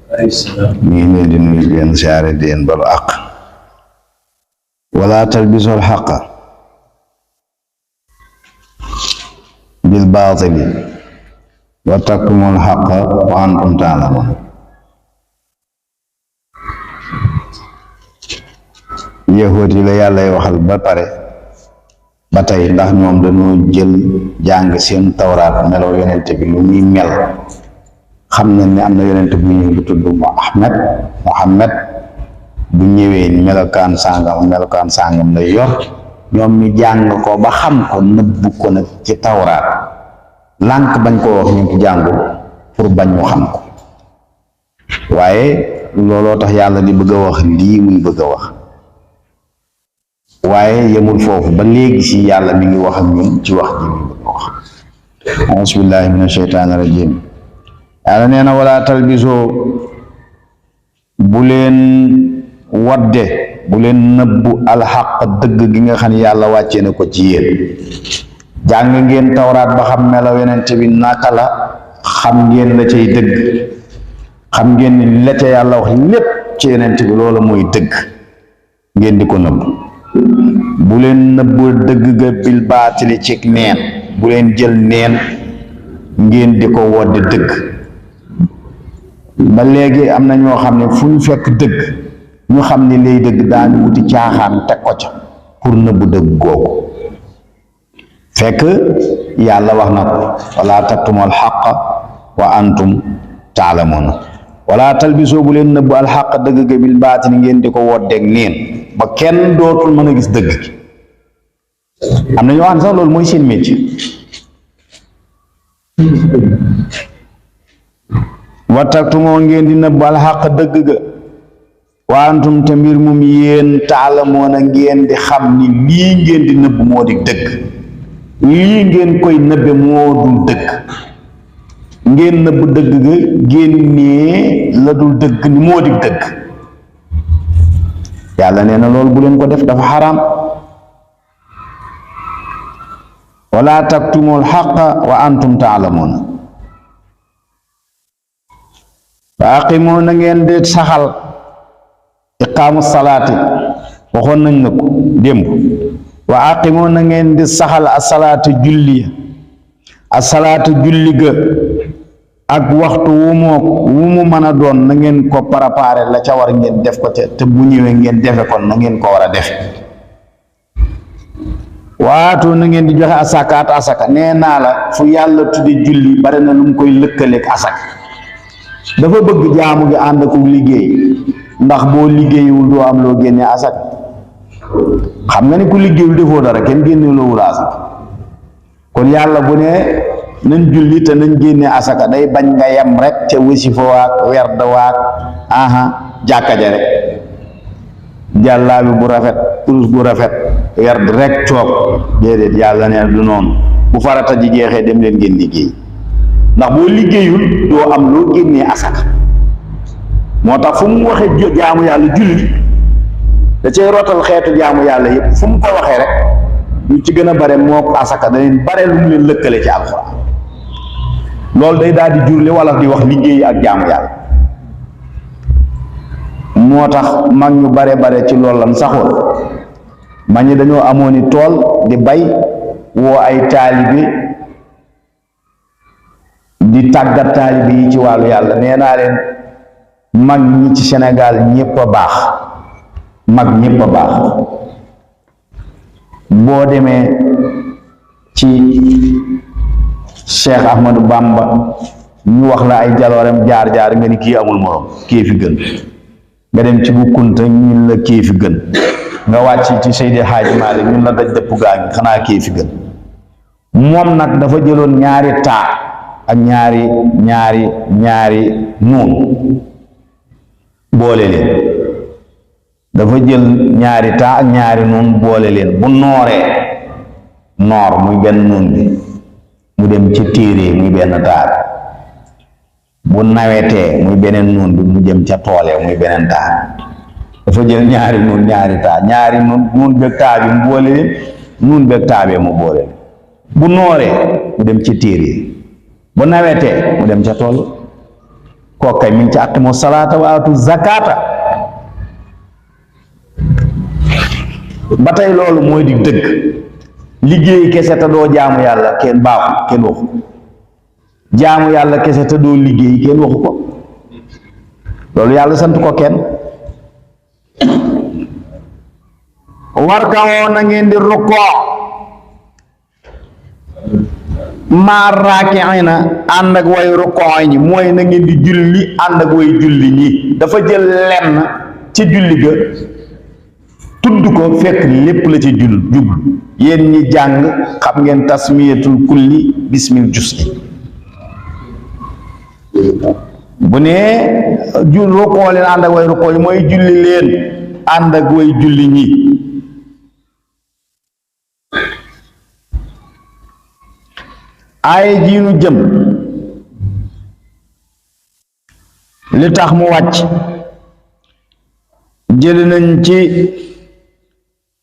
ñu ngi leen di nuyu di leen siyaare di leen balu àq wala talbisul xaqa bil baatili wa taktumul xaqa wa antum taalamun yahuud yi la yàllay waxal ba pare ba tey ndax ñoom dañoo jël jàng seen tawraat meloo yonente bi lu muy mel xam nañ ne am na yonente bu ñëw bu tudd Muhammad bu ñëwee melokaan sàngam lay yor ñoom ñu jàng ko ba xam ko nëbbu ko nag ci tawraat lànk bañ ko wax ñu ko jàngul pour bañ mu xam ko waaye looloo tax yàlla di bëgg a wax lii muy bëgg a wax waaye yemul foofu ba léegi si yàlla mi ngi wax ak ñun ci wax ji mi bëgg a wax auzubillahi mina sheytaani rajim yàlla nee na wala talbisoo bu leen wadde bu leen nëbbu alxaq dëgg gi nga xam ne yàlla wàccee na ko ci yéen jàng ngeen tawraat ba xam melo yonent bi naka la xam ngeen la cay dëgg xam ngeen ni la ca yàlla wax lépp ci yonent bi loolu mooy dëgg ngeen di ko nëbb bu leen nëbb dëgg ga bil baatili ci neen bu leen jël neen ngeen di ko woddi dëgg ba léegi am na ñoo xam ne fu ñu fekk dëgg ñu xam ne lay dëgg daañu wuti caaxaan teg ko ca pour nëbb dëgg googu fekk yàlla wax na ko wala taktumul xaqa wa antum taalamuun wala talbisoo bu leen nëbb alxaq dëgg ga bil baatili ngeen di ko woddeeg neen ba kenn dootul mën a gis dëgg gi am na ñoo xam ne sax loolu mooy seen métier wa taktumoo ngeen di nëbb alxaq dëgg ga wa antum te mbir mum yéen taalamoon a ngeen di xam ni lii ngeen di nëbb moo di dëgg lii ngeen koy nëbbe moo dul dëgg ngeen nëbb dëgg ga génnee la dul dëgg ni moo di dëgg yàlla nee na loolu bu leen ko def dafa xaraam wala taktumul xaqa wa antum taalamuun wa aqimoo na ngeen di saxal iqaamu salaati waxoon nañ na ko démb wa aqimoo na ngeen di saxal asalaatu julli asalaatu julli ga ak waxtu wu mu mën a doon na ngeen ko préparé la ca war ngeen def ko te bu ñëwee ngeen defe kon na ngeen ko war a def waatu na ngeen di joxe asaka nee naa la fu yàlla tuddi julli bari na lu mu koy lëkkaleeg asaka dafa bëgg jaamu gi ànd ak liggéey ndax boo liggéeyul doo am loo génne asaka xam nga ni ku liggéeyul defoo dara kenn génne loowul asaka kon yàlla bu ne nañ julli te nañ génne asaka day bañ nga yem rek ca wasifa waak werd waak jàkka ja rek jàllaabi bu rafet kurus bu rafet werd rek toog déedéet yàlla ne du noonu bu farata ji jeexee dem leen ngeen liggéey ndax boo liggéeyul doo am loo génnee asaka moo tax fu mu waxee jaamu yàlla julli da cay rotal xeetu jaamu yàlla yëpp fu mu ko waxee rek lu ci gën a bare moo asaka da leen bare lu mu leen lëkkale ci alxuraan loolu day daal di jur li wala di wax liggéey ak jaamu yàlla moo tax mag ñu bare ci loolu lan saxoon mag ñi dañoo amoon i tool di bay woo ay taalibe di tàggat taalibe yi ci wàllu yàlla nee naa leen mag ñi ci Sénégal ñépp a baax mag ñépp a baax boo demee ci Cheikh Ahmadou Bamba ñu wax la ay jaloorem jaar nga ni kii amul morom kii fi gën nga dem ci bu Kunta ñun la kii fi gën nga wàcc ci Seydi Hadji Malick ñun la daj dëpp gaa ngi xanaa kii fi gën moom nag dafa jëloon ñaari taa ak ñaari nuun boole leen dafa jël ñaari taa ak ñaari nuun boole leen bu nooree noor muy benn nuun bi mu dem ci téere muy benn taa bu nawetee muy beneen nuun bi mu jëm ca toolee muy beneen taa dafa jël ñaari nuun ñaari taa ñaari nuun beeg taa bi mu boole leen nuun beeg taa bee mu boole leen bu nooree mu dem ci téere bu nawetee mu dem ca tool kooku kay mi ngi ci aqimu salaata wa atu zakata. ba tey loolu mooy di dëgg. liggéey kese te doo jaamu yàlla kenn baaxul kenn waxu ko. jaamu yàlla kese te doo liggéey kenn waxu ko. loolu yàlla sant ko kenn. warkawoo na ngeen di rukkoo maa raakiina ànd ak way rukkoo ñi mooy na ngeen di julli ànd ak way julli ñi. dafa jël lenn ci julli ga tudd ko fekk lépp la ci jublu. yéen ñi jàng xam ngeen tasmiyatul kulli bismil jusi. bu nee rukkoo leen ànd ak way rukkoo ñi mooy julli leen ànd ak way julli ñi. ay jiinu jëm li tax mu wàcc jëli nañ ci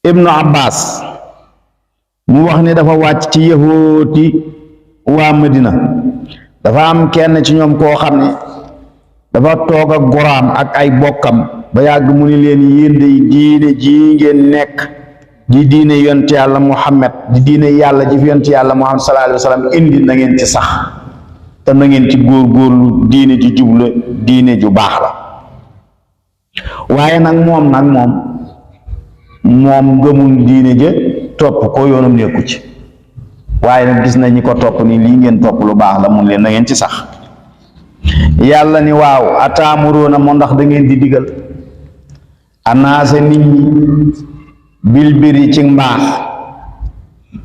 ibnu abbas mu wax ni dafa wàcc ci yahuudi waa Madina. dafa am kenn ci ñoom koo xam ne dafa toog ak goraam ak ay bokkam ba yàgg mu ni leen yéen de diine ji ngeen nekk di diine yonent yàlla Muhammad di diine yàlla ji fi yonent yàlla Muhammad sallallahu alayhi wa sallam indi na ngeen ci sax te na ngeen ci góorgóorlu diine ji jubla diine ju baax la. waaye nag moom gëmul diine ja topp ko yoonam nekku ci. waaye nag gis na ñi ko topp ni lii ngeen topp lu baax la mun leen na ngeen ci sax. yàlla ni waaw ataamuruuna moo ndax da ngeen di digal anaasa nit ñi bil biri ci mbaax.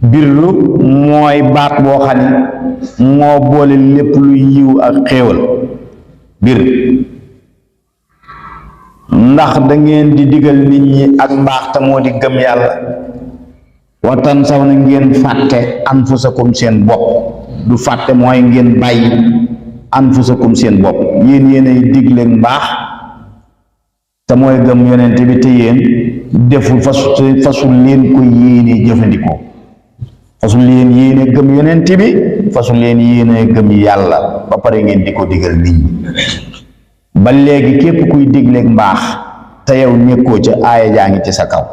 birru mooy baat boo xam ne moo boole lépp lu yiw ak xéewal. bir ndax da ngeen di digal nit ñi ak mbaax te moo di gëm yàlla. watan saw na ngeen fàtte anfusakum seen bopp. du fàtte mooy ngeen bàyyi anfusakum seen bopp. yéenay digle mbaax te mooy gëm yonent bi te yéen deful fasul leen ko yéene jëfandikoo. fasul leen yéene gëm yonent bi fasul leen yéene gëm yàlla ba pare ngeen di ko digal nit ñi. ba léegi képp kuy digleeg mbaax te yow nekkoo ca aaya jaa ngi ci sa kaw.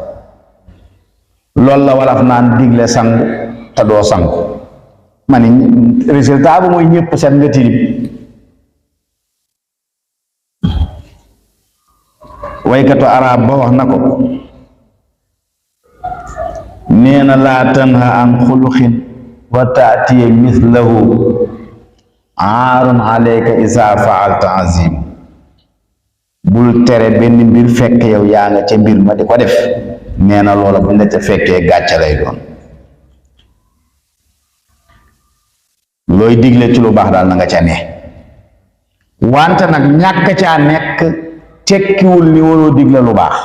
loolu la walaf naan digle sangu te doo sangu. ma ni résultat ba mooy ñëpp set nga tilim. waykatu arab ba wax na ko nee na laa tanha an xuluqin wa taatiye mislahu aarun alayka isa faalta azim. bul tere benn mbir fekk yow yaa nga ca mbir ma di ko def nee na loola buñ la ca fekkee gàcce lay doon. looy digle ci lu baax daal na nga ca ne. wante nag ñàkk caa nekk tekkiwul ni waroo digle lu baax.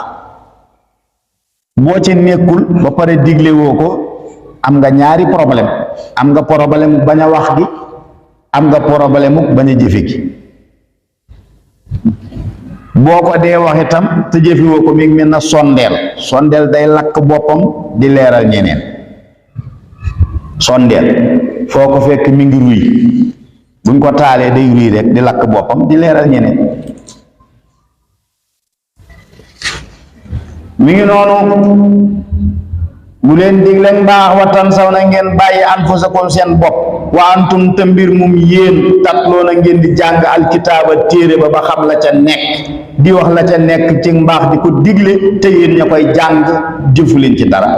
boo ci nekkul ba pare digle woo ko am nga ñaari problème. am nga problème bañ a wax gi am nga problème bañ a jëfe gi. boo ko dee wax itam te jëfe woo ko mi ngi mel na sondeel day lakk boppam di leeral ñeneen. sondeel foo ko fekk mi ngi ruy buñ ko taalee day ruy rek di lakk boppam di leeral ñeneen. mi ngi noonu bu leen digle mbaax watan saw na ngeen bàyyi anfusakum seen bopp wa antum te mbir mum yéen tatloo na ngeen di jàng alkitaaba téere ba xam la ca nekk di wax la ca nekk ci mbaax di ko digle te yéen ña koy jàng jëfu leen ci dara.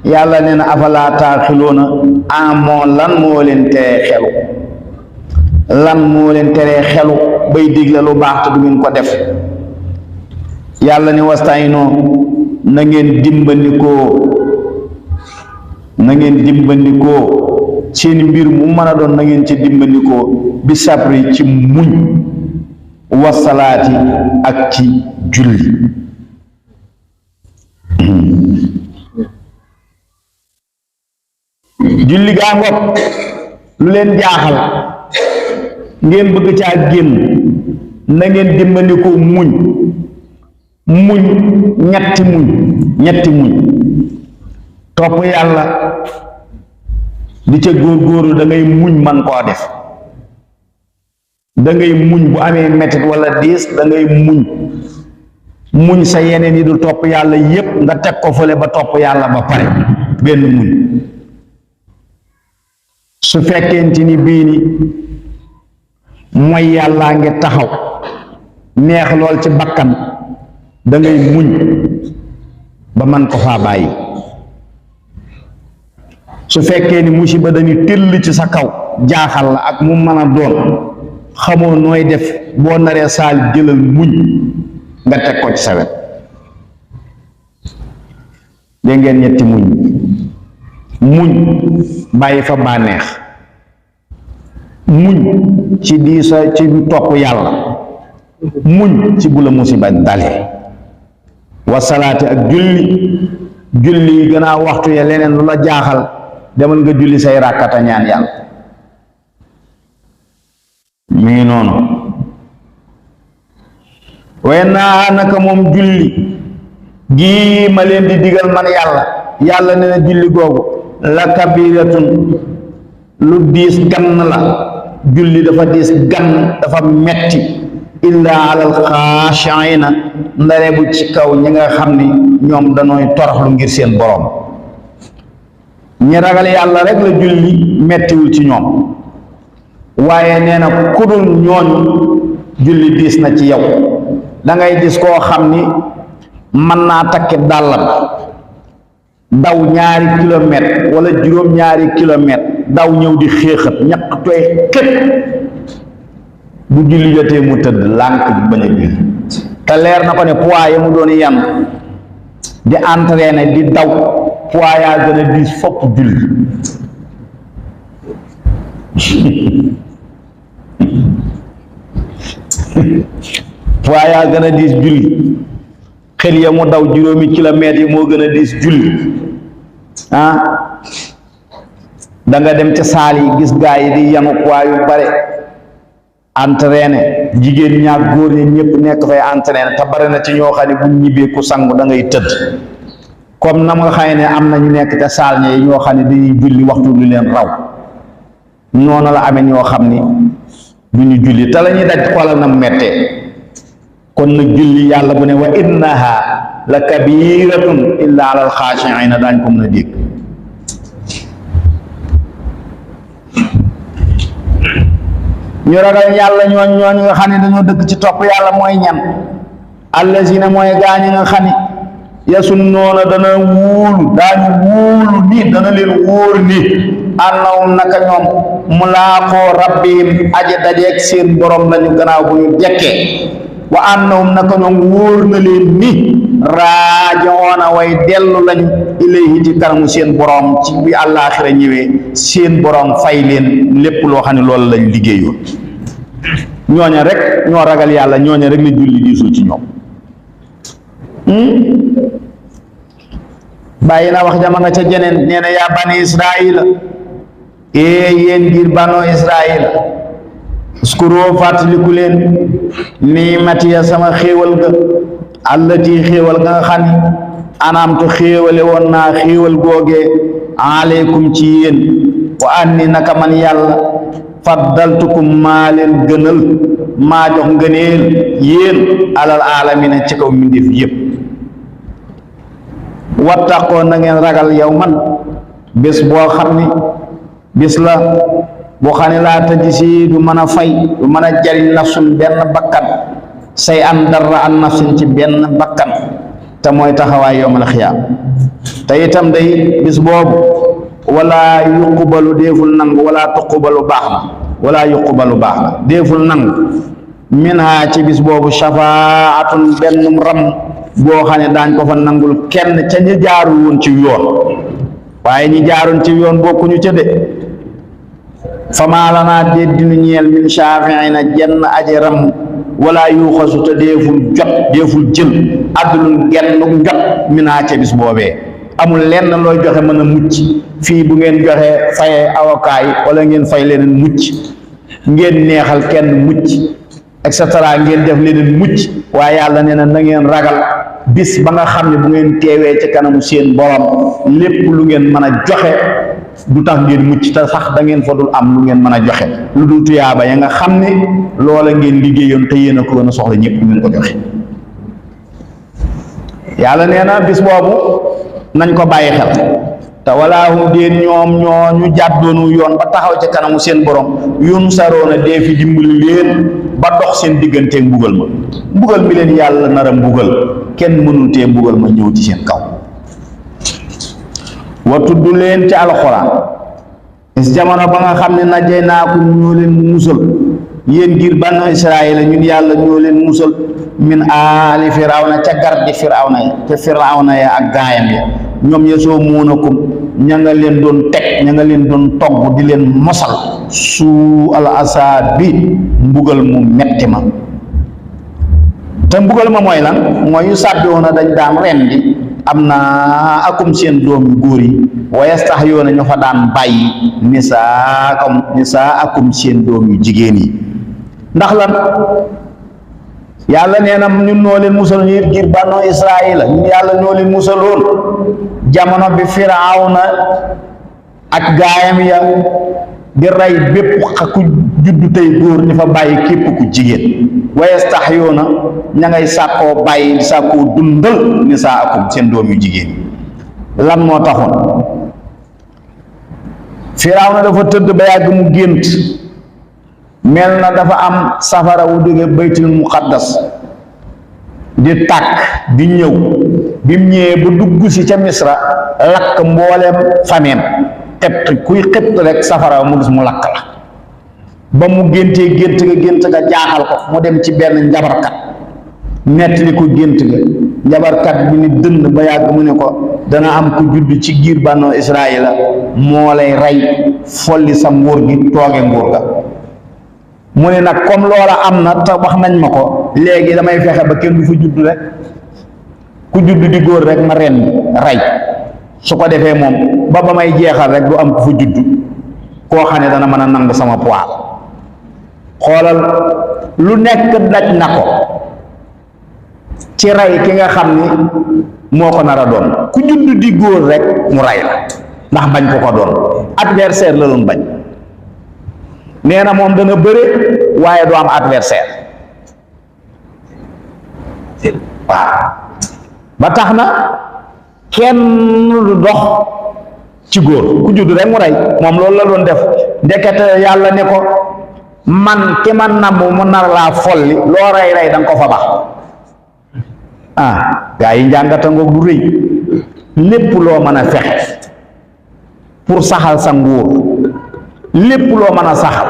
yàlla nee na afalaa taaxiloona amoo lan moo leen teree xelu. lan moo leen teree xelu bay digle lu baax te du ngeen ko def. yàlla ni wastaynoo na ngeen dimbandikoo seen mbir mu mën a doon na ngeen ci dimbandikoo bi sabri ci muñ wasalaati ak ci julli. julli gaa ngoog lu leen jaaxal ngeen bëgg caa génn na ngeen dimbandikoo muñ ñetti muñ topp yàlla di ca góorgóorlu da ngay muñ man koo def da ngay muñ bu amee mettit wala diis da ngay muñ sa yeneen yi du topp yàlla yépp nga teg ko fële ba topp yàlla ba pare benn muñ. su fekkente ni bii ni mooy yàllaa ngi taxaw neex lool ci bakkan da ngay muñ ba man ko faa bàyyi. su fekkee ni musiba dañuy tëll ci sa kaw jaaxal la ak mu mën a doon xamoo nooy def boo naree saal jëlal muñ nga teg ko ci sa wet. dégg ngeen ñetti muñ bàyyi fa bànneex, muñ ci diisa ci topp yàlla, muñ ci bu la musiba dalee, wasalaati ak julli gannaaw waxtu ya leneen lu la jaaxal demal nga julli say ràkkata ñaan yàlla. mi ngi noonu. waaye naa naka moom julli gii ma leen di digal man yàlla ne na julli googu la kabiratun lu diis gann la. julli dafa diis gann dafa metti illa alal xaashiina ndare bu ci kaw ñi nga xam ni ñoom danooy toroxlu ngir seen borom. ñi ragal yàlla rek la julli mettiwul ci ñoom, waaye nee na kudul ñooñu julli diis na ci yow. da ngay gis koo xam ni mën naa takki dàllam daw 2 kilomètre wala juróom 2 kilomètre daw ñëw di xéexat ñaq tooy xépp, bu julli jotee mu tëdd lànk bañ a julli te leer na ko ne poids ya mu doon yan di entraîner di daw poids yaa gën a diis fopp julli. poids yaa gën a diis julli, xel ya mu daw juróomi kilomètres yi moo gën a diis julli. da nga dem ca saal yi gis gaa yi di yanu poids yu bare entraîné, jigéen ñaak góor ñi ñëpp nekk fay entraîné te bare na ci ñoo xam ne bu ñibbee ku sangu da ngay tëdd. comme na nga xam ne am na ñu nekk ca saal ñi ñoo xam ne dañuy julli waxtu lu leen raw, noonu la amee ñoo xam ni du ñu julli te la ñuy daj xoolal na mettee. kon nag julli yàlla bu ne wa innaha la kabiratun illa alal xaashiina daañ ko mën a dégg. ñu ragal yàlla ñooñu nga xam ne dañoo dëkk ci topp yàlla mooy ñan? allazina mooy gaañi nga xam ne yasunnoona dana wóolu ni dana leen wóor ni annahum naka ñoom mulaaqoo rabbihim aje dajeeg seen borom lañu gannaaw bu ñu dekkee, wa annahum naka ñoom wóor na leen ni raaji'uuna way dellu lañu ilayhi ci kanamu seen borom ci bi àllaaxira ñëwee seen borom fay leen lépp loo xam ne loolu lañ liggéeyoon. ñooña rek ñoo ragal yàlla, ñooña rek la julli diisul ci ñoom. bàyyi na wax jama nga ca jeneen nee na yaa bani israila yéen ngir bano israila uskuru fàttaliku leen niimatiya sama xéewal ga allati xéewal ga nga xam ni anaamtu xéewale woon naa xéewal googee aleykum ci yéen wa anni naka man yàlla faddaltukum maa leen gënal maa jox ngëneel yéen alal aalamina ci kaw mbindéef yépp. wattaqoo na ngeen ragal yow man bés boo xam ni bés la boo xam ne laa tajisi du mën a fay du mën a jariñ nafsun benn bakkan say an darra an nafsin ci benn bakkan te mooy taxawaay yowmal xiyaam. te itam day bis boobu wala yuqbalu déeful nangu wala tuqbalu baax na wala yuqbalu baax na déeful nangu minha ci bis boobu shafaatun benn ram boo xam ne daañ ko fa nangul kenn ca ñi jaarul woon ci yoon, waaye ñi jaaroon ci yoon bokkuñu ca de. famaa lanaa déet dinu ñeel min shaafiina jenn aji ram wala yuuxasu te déeful jël addulun genn jot minaa ca bis boobee. amul lenn looy joxe mën a mucc fii bu ngeen joxe fayee avocat yi wala ngeen fay leneen mucc, ngeen neexal kenn mucc et cetera ngeen def leneen mucc, waaye yàlla nee na na ngeen ragal bis ba nga xam ne bu ngeen teewee ci kanamu seen borom lépp lu ngeen mën a joxe du tax ngeen mucc te sax da ngeen fa dul am lu ngeen mën a joxe lu dul tuyaaba ya nga xam ne loola ngeen liggéeyoon te yéen a ko gën a soxla ñëpp du ngeen ko joxe. yàlla nee na bis boobu nañ ko bàyyi xel te walaahu déen ñoom ñoo ñu jàddoonu yoon ba taxaw ci kanamu seen borom yoonu saroona dee fi dimbali leen ba dox seen digganteeg mbugal ma mbugal mi leen yàlla nar a mbugal kenn mënul tee mbugal ma ñëw ci seen kaw. wa tudd leen ci alxuraan is jamono ba nga xam ne najjay naa ko ñoo leen musal yéen ngir banu Israayila ñun yàlla ñoo leen musal min aali firawna ca gardi firawna ya te firawna ya ak gaayam ya ñoom ya soo muunakum ña nga leen doon teg ña nga leen doon togg di leen mosal su al asaabi mbugal mu metti ma te mbugal ma mooy lan mooy yu sàbbi woon a dañ daan rendi am na akum seen doom yu góor yi wayes tax yoona ñu fa daan bàyyi nisaa akum seen doom yu jigéen yi ndax lan yàlla nee na ñun noo leen musal ñu ngir banu Israayila ñun yàlla ñoo leen musaloon jamono bi Firawna ak gaayam ya di rey bépp ku juddu tey góor ñu fa bàyyi képp ku jigéen wayes tax yoona ña ngay sàkkoo bàyyi di sàkkoo dundal nisaa akum seen doom yu jigéen yi lan moo taxoon Firawna dafa tëdd ba yàgg mu gént mel na dafa am safara wu jóge baytul muqaddas di tàkk di ñëw bi mu ñëwee ba dugg si ca Misra lakk mbooleem fameem xept kuy xept rek safara mu gis mu lakk la ba mu gént ga jaaxal ko mu dem ci benn njabarkat nettali ko gént ga njabarkat bi ni dënd ba yàgg mu ne ko dana am ku judd ci giir banu Israayila moo lay rey folli sa nguur gi tooge nguur ga mu ne nag comme loola am na te wax nañ ma ko léegi damay fexe ba kenn du fa judd rek ku judd di góor rek ma ren rey su ko defee moom ba may jeexal rek du am ku fa judd koo xam ne dana mën a nangu sama poids xoolal lu nekk daj na ko ci rey ki nga xam ni moo ko nar a doon ku judd di góor rek mu rey la ndax bañ ko doon adversaire la doon bañ nee na moom dana bëre waaye du am adversaire waaw ba tax na kenn du dox ci góor ku judd rek mu rey moom loolu la doon def ndekete yàlla ne ko man ki ma namm mu nar laa folli loo rey da nga ko fa bax gaa yi njàngata ngoog du rëy lépp loo mën a fexe pour saxal sa nguur lépp loo mën a saxal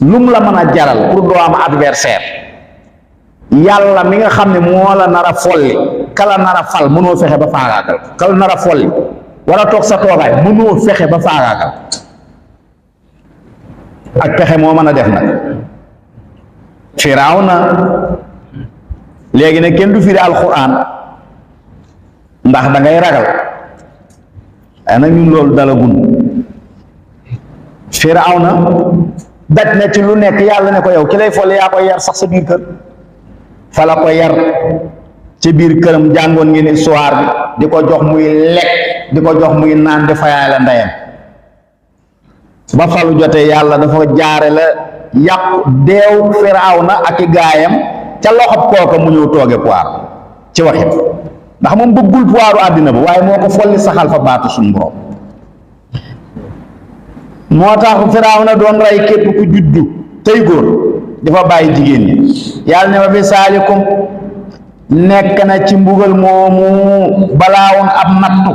lum la mën a jaral pour doo am adversaire yàlla mi nga xam ne moo la nar a folli kala nar a fal mënoo fexe ba faagaagal kala nar a folli wala toog sa toogaay mënoo fexe ba faagaagal ak pexe moo mën a def nag Firawna léegi nag kenn du firi alxuraan ndax da ngay ragal ay na ñun loolu dalagun Firawna daj na ci lu nekk yàlla ne ko yow ki lay folle yaa koy yar sax sa biir kër fa la ko yar ci biir këram jàngoon ngeen histoire bi di ko jox muy lekk di ko jox muy naan di fayaale ndeyam ba falu jotee yàlla dafa jaare la yàqu deew Firawna ak i gaayam ca loxob kooka mu ñëw tooge pouvoir ci waxit ndax moom bëggul pouvoiru àddina ba waaye moo ko folli saxal fa baatu suñu borom moo tax Firawna doon rey képp ku juddu tey góor dafa bàyyi jigéen ñi yàlla ne wa fi saalikum nekk na ci mbugal moomu balaawun ab nattu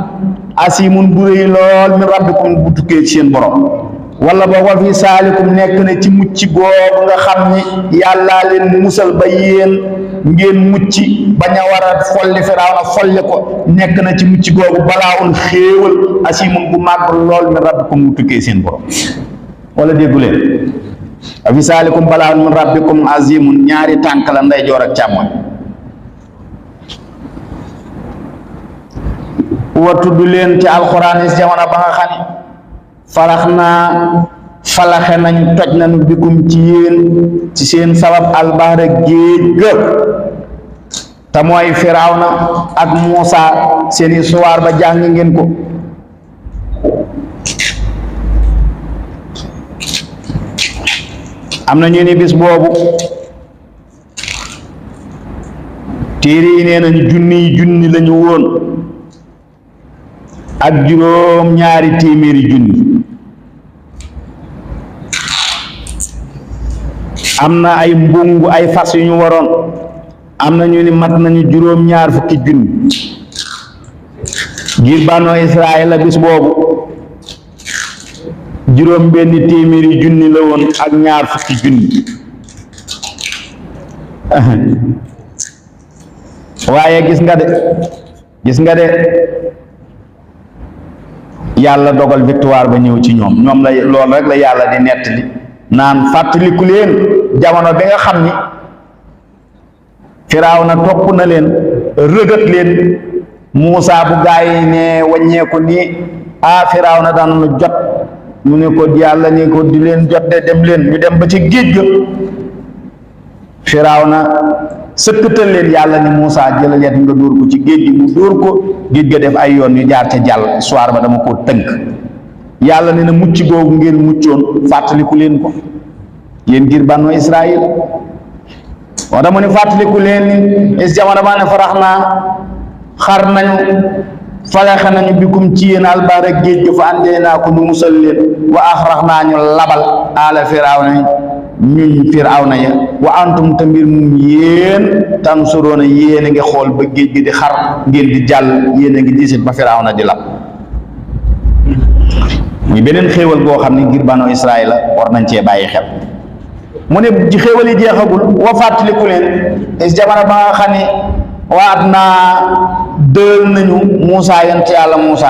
asimun bu rëy lool min rabbikum bu tukkee ci seen borom wala boog wa fi saalikum nekk na ci mucc googu nga xam ni yàllaa leen musal ba yéen ngeen mucc bañ a war a folli Firawna folli ko nekk na ci mucc googu balaawun xéewal asimun bu màgg lool min rabbikum bu tukkee seen borom wala déggu leen wa fi saalikum balaawun min rabbikum azimun ñaari tànk la ndeyjoor ak càmmoñ wa tudd leen ci alxuraan yi jamono ba nga xam ne falaxe nañ toj nañu bikum ci yéen ci seen sabab albahra géej ga te mooy Firawna ak Muusa seen histoire ba jàng ngeen ko am na ñu ni bis boobu téere yi nee nañ junni lañu woon ak juróom ñaari téeméeri junni. am na ay mbungu ay fas yu ñu waroon, am na ñu ni mat nañu juróom ñaar fukki junni. ngir bànnoo Israël la bis boobu juróom benn téeméeri junni la woon ak ñaar fukki junni. waaye gis nga de yàlla dogal victoire ba ñëw ci ñoom la loolu rek la yàlla di nettali naan fàttaliku leen jamono bi nga xam ni Firawna topp na leen rëgët leen Muusa bu gaa yi ne wàññeeku nii Firawna daan lu jot mu ne ko yàlla ne ko di leen jot de dem leen ñu dem ba ci géej ga Firawna sëkkatal leen yàlla ni Muusa jëlal yet nga dóor ko ci géej gi mu dóor ko géej ga def ay yoon yu jaar ca jàll histoire ba dama koo tënk. yàlla ne na mucc googu ngeen muccoon fàttaliku leen ko yéen ngir bànnoo Israël moo tax mu ne fàttaliku leen is jamono ba ne farax naa xar nañu falaxe nañu bikum ci yéen albaara géej ga fa àndee naa ko nu musal leen wa axrax naa ñu labal ala Firawna ñuñ Firawna ya wa antum te mbir mum yéen tansuroona yéen a ngi xool ba géej gi di xar ngeen di jàll yéen a ngi diisit ba Firawna di lab. muy beneen xéewal boo xam ne ngir banu Israël la war nañ cee bàyyi xel. mu ne ci xéewal yi jeexagul wa fàttaliku leen is jamono ba nga xam ne waat naa dël nañu Muusa yonent yàlla Muusa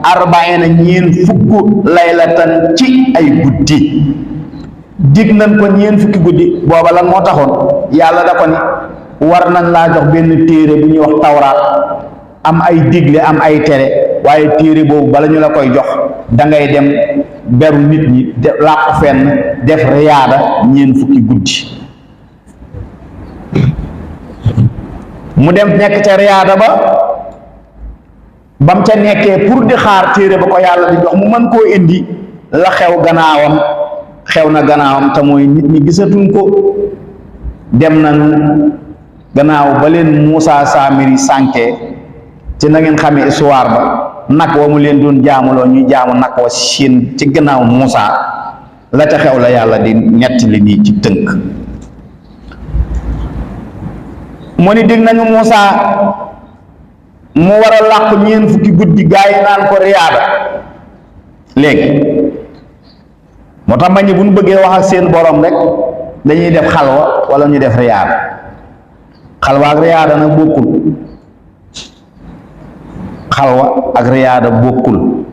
arbaina ñeen fukk laylatan ci ay guddi dig nañ ko ñeen fukki guddi booba lan moo taxoon yàlla da ko ni war nañ laa jox benn téere bu ñuy wax tawraat am ay digle am ay tere waaye téere boobu bala ñu la koy jox da ngay dem beru nit ñi làqu fenn def riyaada ñeen fukki guddi mu dem nekk ca riyaada ba bam ca nekkee pour di xaar téere ba ko yàlla di jox mu mën koo indi la xew na gannaawam te mooy nit ñi gisatuñ ko dem nañu gannaaw ba leen Muusa Saamiri sànkee ci na ngeen xamee histoire ba nag wa mu leen doon jaamuloo ñuy jaamu nag wa siin ci gannaaw Muusa la ca xew la yàlla di nettali nii ci tënk. mu ni dig nañu Muusa mu war a làqu ñeen fukki guddi gaa yi naan ko riyaada léegi moo tax ma ñi bu ñu bëggee wax ak seen borom rek dañuy def xalwa wala ñu def riyaada xalwa ak riyaada nag bokkul xalwa ak riyaada bokkul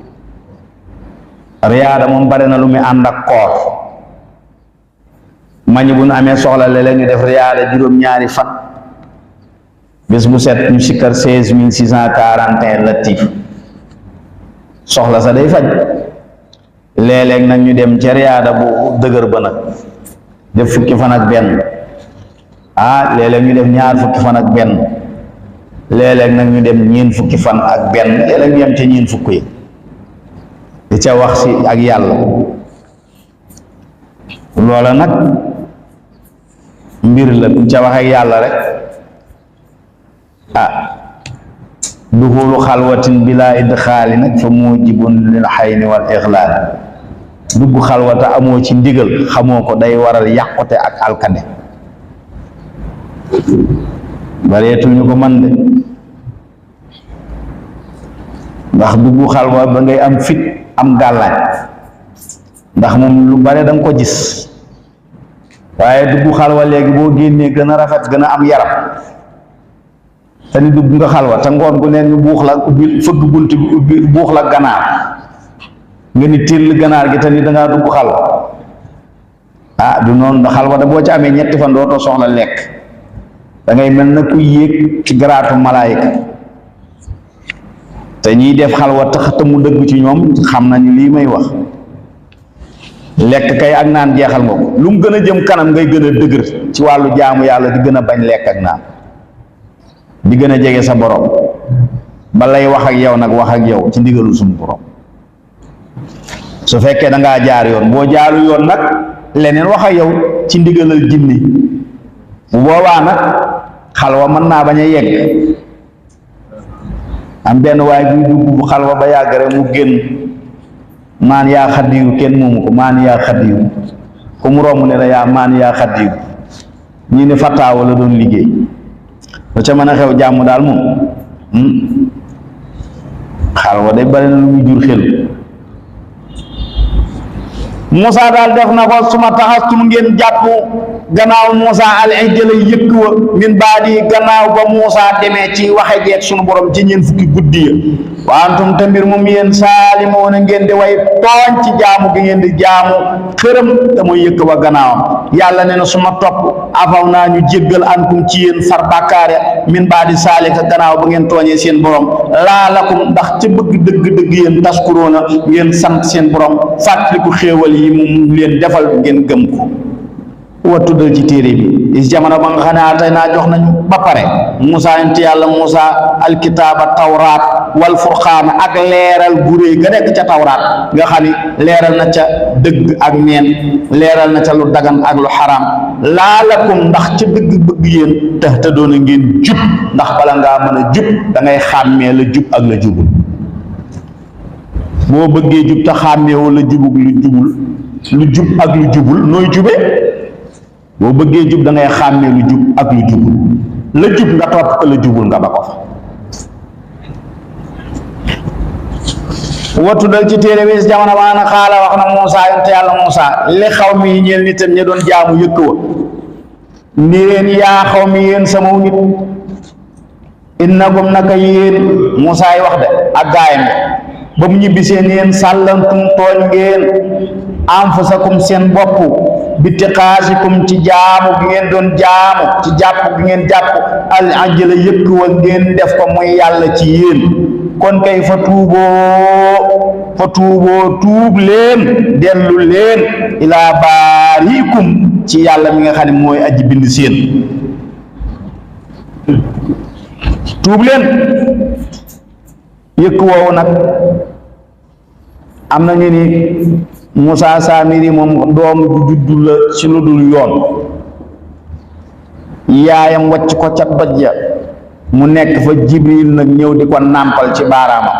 riyaada moom bare na lu muy ànd ak koor ma ñi bu ñu amee soxla léeg-léeg ñu def riyaada juróom-ñaari fan bés bu set ñu sikkar 16641 latif soxla sa day faj léeg-léeg nag ñu dem ca riyaada bu dëgër ba nag def fukki fan ak benn léeg-léeg ñu def ñaar fukki fan ak benn léeg-léeg nag ñu dem ñeen fukki fan ak benn léeg-léeg ñu dem ca ñeen fukk yi di ca wax si ak yàlla loola nag mbir la bu ca wax ak yàlla rek duxulu xalwatin bila idxaali nag fa mujibun lil xayni wal ixlaal dugg xalwata amoo ci ndigal xamoo ko day waral yàqute ak alkande bareetul ñu ko man de ndax dugg xalwa ba ngay am fit am gàllaaj ndax moom lu bare danga ko gis waaye dugg xalwa léegi boo génnee gën a rafet gën a am yaram te ni dugg nga xalwa te ngoon gu neen ñu buux la ubbi fëgg bunt bi ubbi buux la ganaar nga ni téel ganaar gi te ni dangaa dugg xalwa du noonu da xalwa da boo ci amee ñetti fan dootoo soxla lekk da ngay mel na ku yéeg ci garaatu malaayika te ñiy def xalwa tax te mu dëgg ci ñoom xam nañu lii may wax lekk kay ak naan jeexal nga ko lu mu gën a jëm kanam ngay gën a dëgër ci wàllu jaamu yàlla di gën a bañ lekk ak naan di gën a jege sa borom ba lay wax ak yow nag wax ak yow ci ndigalul suñu borom su fekkee da ngaa jaar yoon boo jaaru yoon nag leneen wax ak yow ci ndigalal jinni bu boobaa nag xalwa mën naa bañ a yegg. am benn waay buy dugg bu xalwa ba yàgg rek mu génn maan yaa xaddiyu kenn moomu ko maan yaa xaddiyu ku mu romb ne la yaa maan yaa xaddiyu ñi ne fataawa la doon liggéey ba ca mën a xew jàmm daal moom xalwa day bari na lu muy jur xel. Moussa daal def na ko suma taxastum ngeen jàpp gannaaw Moussa al ijla yëkk wa min baadi gannaaw ba Moussa demee ci waxe jeeg sunu borom ci ñeen fukki guddi ya wa antum te mbir moom yéen saalimoon a ngeen di way tooñ ci jaamu gi ngeen di jaamu xërëm te mooy yëkk wa gannaawam yàlla ne na suma topp afaw naa ñu jéggal ankum ci yéen far bàkkaare min baadi saalika gannaaw ba ngeen tooñee seen borom laalakum ndax ca bëgg dëgg-dëgg yéen taskuroona ngeen sant seen borom fàttaliku xéewal yi mu leen defal ngeen gëm ko. wa tuddal ci téere bi is jamono ba nga xam ne tey naa jox nañu ba pare Moussa inti yàlla Moussa alkitaaba tawraat wal furqaan ak leeral gu réy ga nekk ca tawraat nga xam ni leeral na ca dëgg ak neen leeral na ca lu dagan ak lu xaraam laalakum ndax ca dëgg bëgg yéen tax te doon a ngeen jub ndax bala ngaa mën a jub da ngay xàmmee la jub ak la jubul boo bëggee jub te xàmmee wala jubug lu jub ak lu jubul nooy jube boo bëggee jub da ngay xàmmee lu jub ak lu jubul la jub nga topp ko la jubul nga ba ko fa. wattu dal ci téere bi jamono baa na xaala wax na Moussa yonte yàlla Moussa li xaw mi ñeel nitam ña doon jaamu yëkk wa ni leen yaa xaw mi yéen sama nit innakum naka yéen Moussa yi wax de ak gaayam ba mu ñibbisee yéen sàllantum tooñ ngeen anfusakum seen bopp bi tiqaasikum ci jaamu gi ngeen doon jaamu ci jàpp gi ngeen jàpp al ajla yëkk wa ngeen def ko muy yàlla ci yéen kon kay fa tuuboo tuub leen dellu leen ilaa baarikum ci yàlla mi nga xam ne mooy aji bind seen tuub leen yëkk woowu nag am na ñu ni Moussa Samiri moom doom du juddu la ci lu dul yoon yaayam wacc ko ca doj ya mu nekk fa Jibril nag ñëw di ko nàmpal ci baaraamam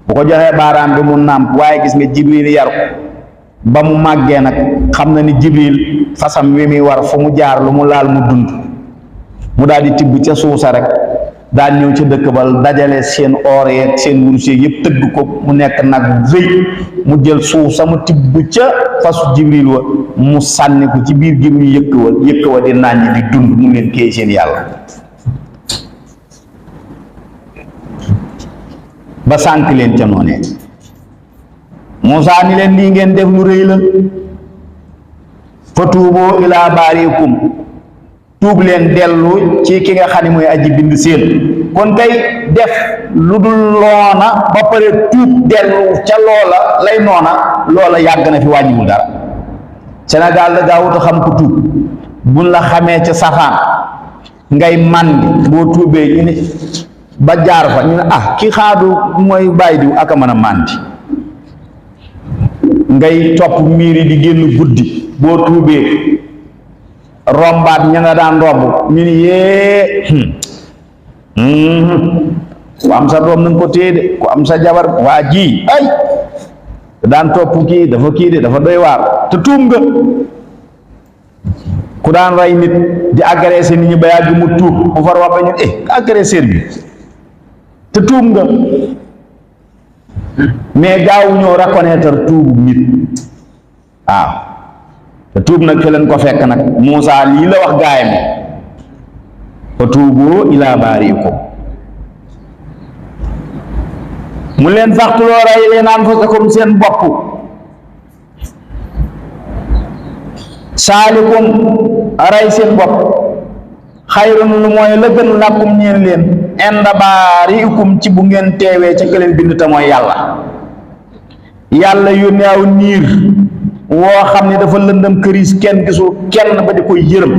bu ko joxee baaraam bi mu nàmp waaye gis nga Jibril yar ko ba mu màggee nag xam na ni Jibril fasam wi muy war fu mu jaar lu mu laal mu dund mu daal di tibb ca suusa rek daal ñëw ca dëkk ba dajale seen or yeeg seen wurus yeeg yëpp tëgg ko mu nekk nag rëy mu jël suuf sama tibb ca fasu Jibril wa mu sànni ko ci biir gi mu yëkk wa di nàññ di dund mu leen kéy seen yàlla ba sànk leen ca noonee Moussa ni leen lii ngeen def lu rëy la fa tuuboo ilaa baarikum tuub leen dellu ci ki nga xam ne mooy aji bind seen kon kay def lu dul loona ba pare tuub dellu ca loola lay noona loola yàgg na fi wàññiwul dara Sénégal da gaawut a xam ko tuub buñ la xamee ca safaan ngay màndi boo tuubee ñu ne ba jaar fa ñu ne ah ki xaadu mooy bàyyi diw ak a mën a màndi ngay topp miiri di génn guddi boo tuubee rombaat ña nga daan romb ñu ni yee ku am sa doom nanga ko téye de ku am sa jabar waa ji ay daan topp kii de dafa doy waar te tuub nga ku daan rey nit di agressé nit ñi ba yàgg mu tuub bu far wax ba ñu agresseur bi te tuub nga mais gaawu ñoo reconnaître tuubu nit waaw te tuub nag fi leen ko fekk nag Moussa lii la wax gaayam fa tuuboo ilaa baariikum mu leen faqtuloo rey leen anfusakum seen bopp saalikum rey seen bopp xayrun lu mooy la gën lakum ñeen leen inda baariikum ci bu ngeen teewee ca këleen bind te mooy yàlla yónnee aw niir woo xam ne dafa lëndëm këriis kenn gisul kenn ba di koy yërëm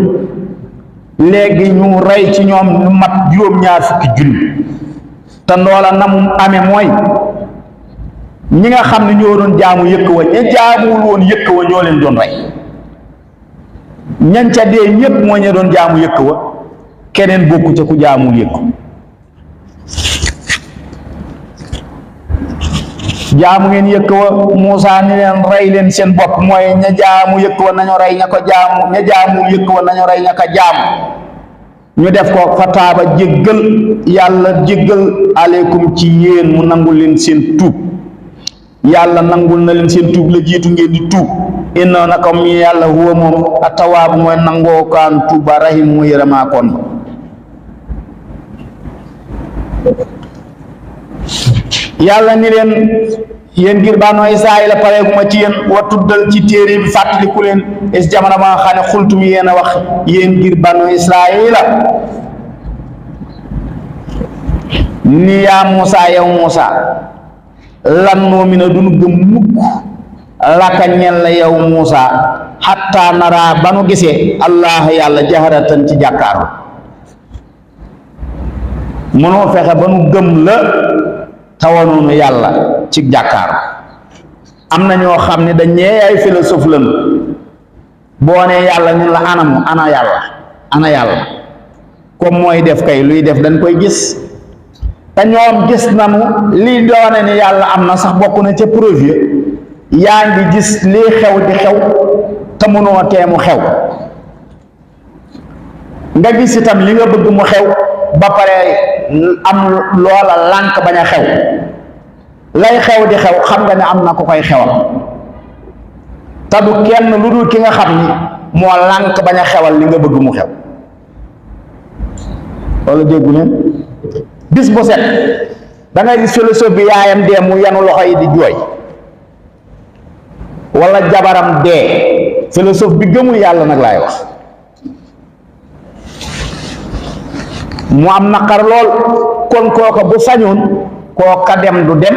léegi ñu rey ci ñoom lu mat juróom-ñaar fukki junni te ndoola na mu amee mooy ñi nga xam ne ñoo doon jaamu yëkk wa ña jaamuwul woon yëkk wa ñoo leen doon rey ñan ca dee ñépp moo ña doon jaamu yëkk wa keneen bokku ca ku jaamul yëkk jaamu ngeen yëkk wa Muusaa ni leen rey leen seen bopp mooy ña jaamu yëkk wa nañu rey ña ko jaamu ña jaamul yëkk wa nañu rey ña ko jaamu ñu def ko fa taaba jéggal yàlla jéggal aleykum ci yéen mu nangul leen seen tuub yàlla nangul na leen seen tuub la jiitu ngeen di tuub inna naka mi yàlla huwa moom atawaabu mooy nangoo kaan tuub ba rahim mu yërëmaa koon yàlla ni leen yéen ngir Banu Israayila pareeguma ci yéen wa tuddal ci téere bi fàttaliku leen es jamono ba nga xam ne xultum yéen a wax yéen ngir Banu Israayila ni yaa Muusaa yow Muusaa lan nu'mina duñu gëm mukk laka ñeel la yow Muusaa xatta naraa ba nu gisee allah yàlla jaharatan ci jàkkaaru mënoo fexe ba nu gëm la tawanoonu yàlla ci jàkkaaru am na ñoo xam ne dañ ñee ay philosophe lañu boo nee yàlla ñun la anamu ana yàlla comme mooy def kay luy def dañ koy gis te ñoom gis nañu lii doone ni yàlla am na sax bokk na ca preuve yaa ngi gis lii xew di xew te mënoo teemu xew nga gis itam li nga bëgg mu xew ba pare am loola lànk bañ a xew lay xew di xew xam nga ne am na ku koy xewal te du kenn lu dul ki nga xam ni moo lànk bañ a xewal li nga bëgg mu xew wala déggu leen bis bu set da ngay gis philosophe bi yaayam dee mu yanu loxo yi di jooy wala jabaram dee philosophe bi gëmul yàlla nag laay wax mu am naqar lool kon kooka bu sañoon kooka dem du dem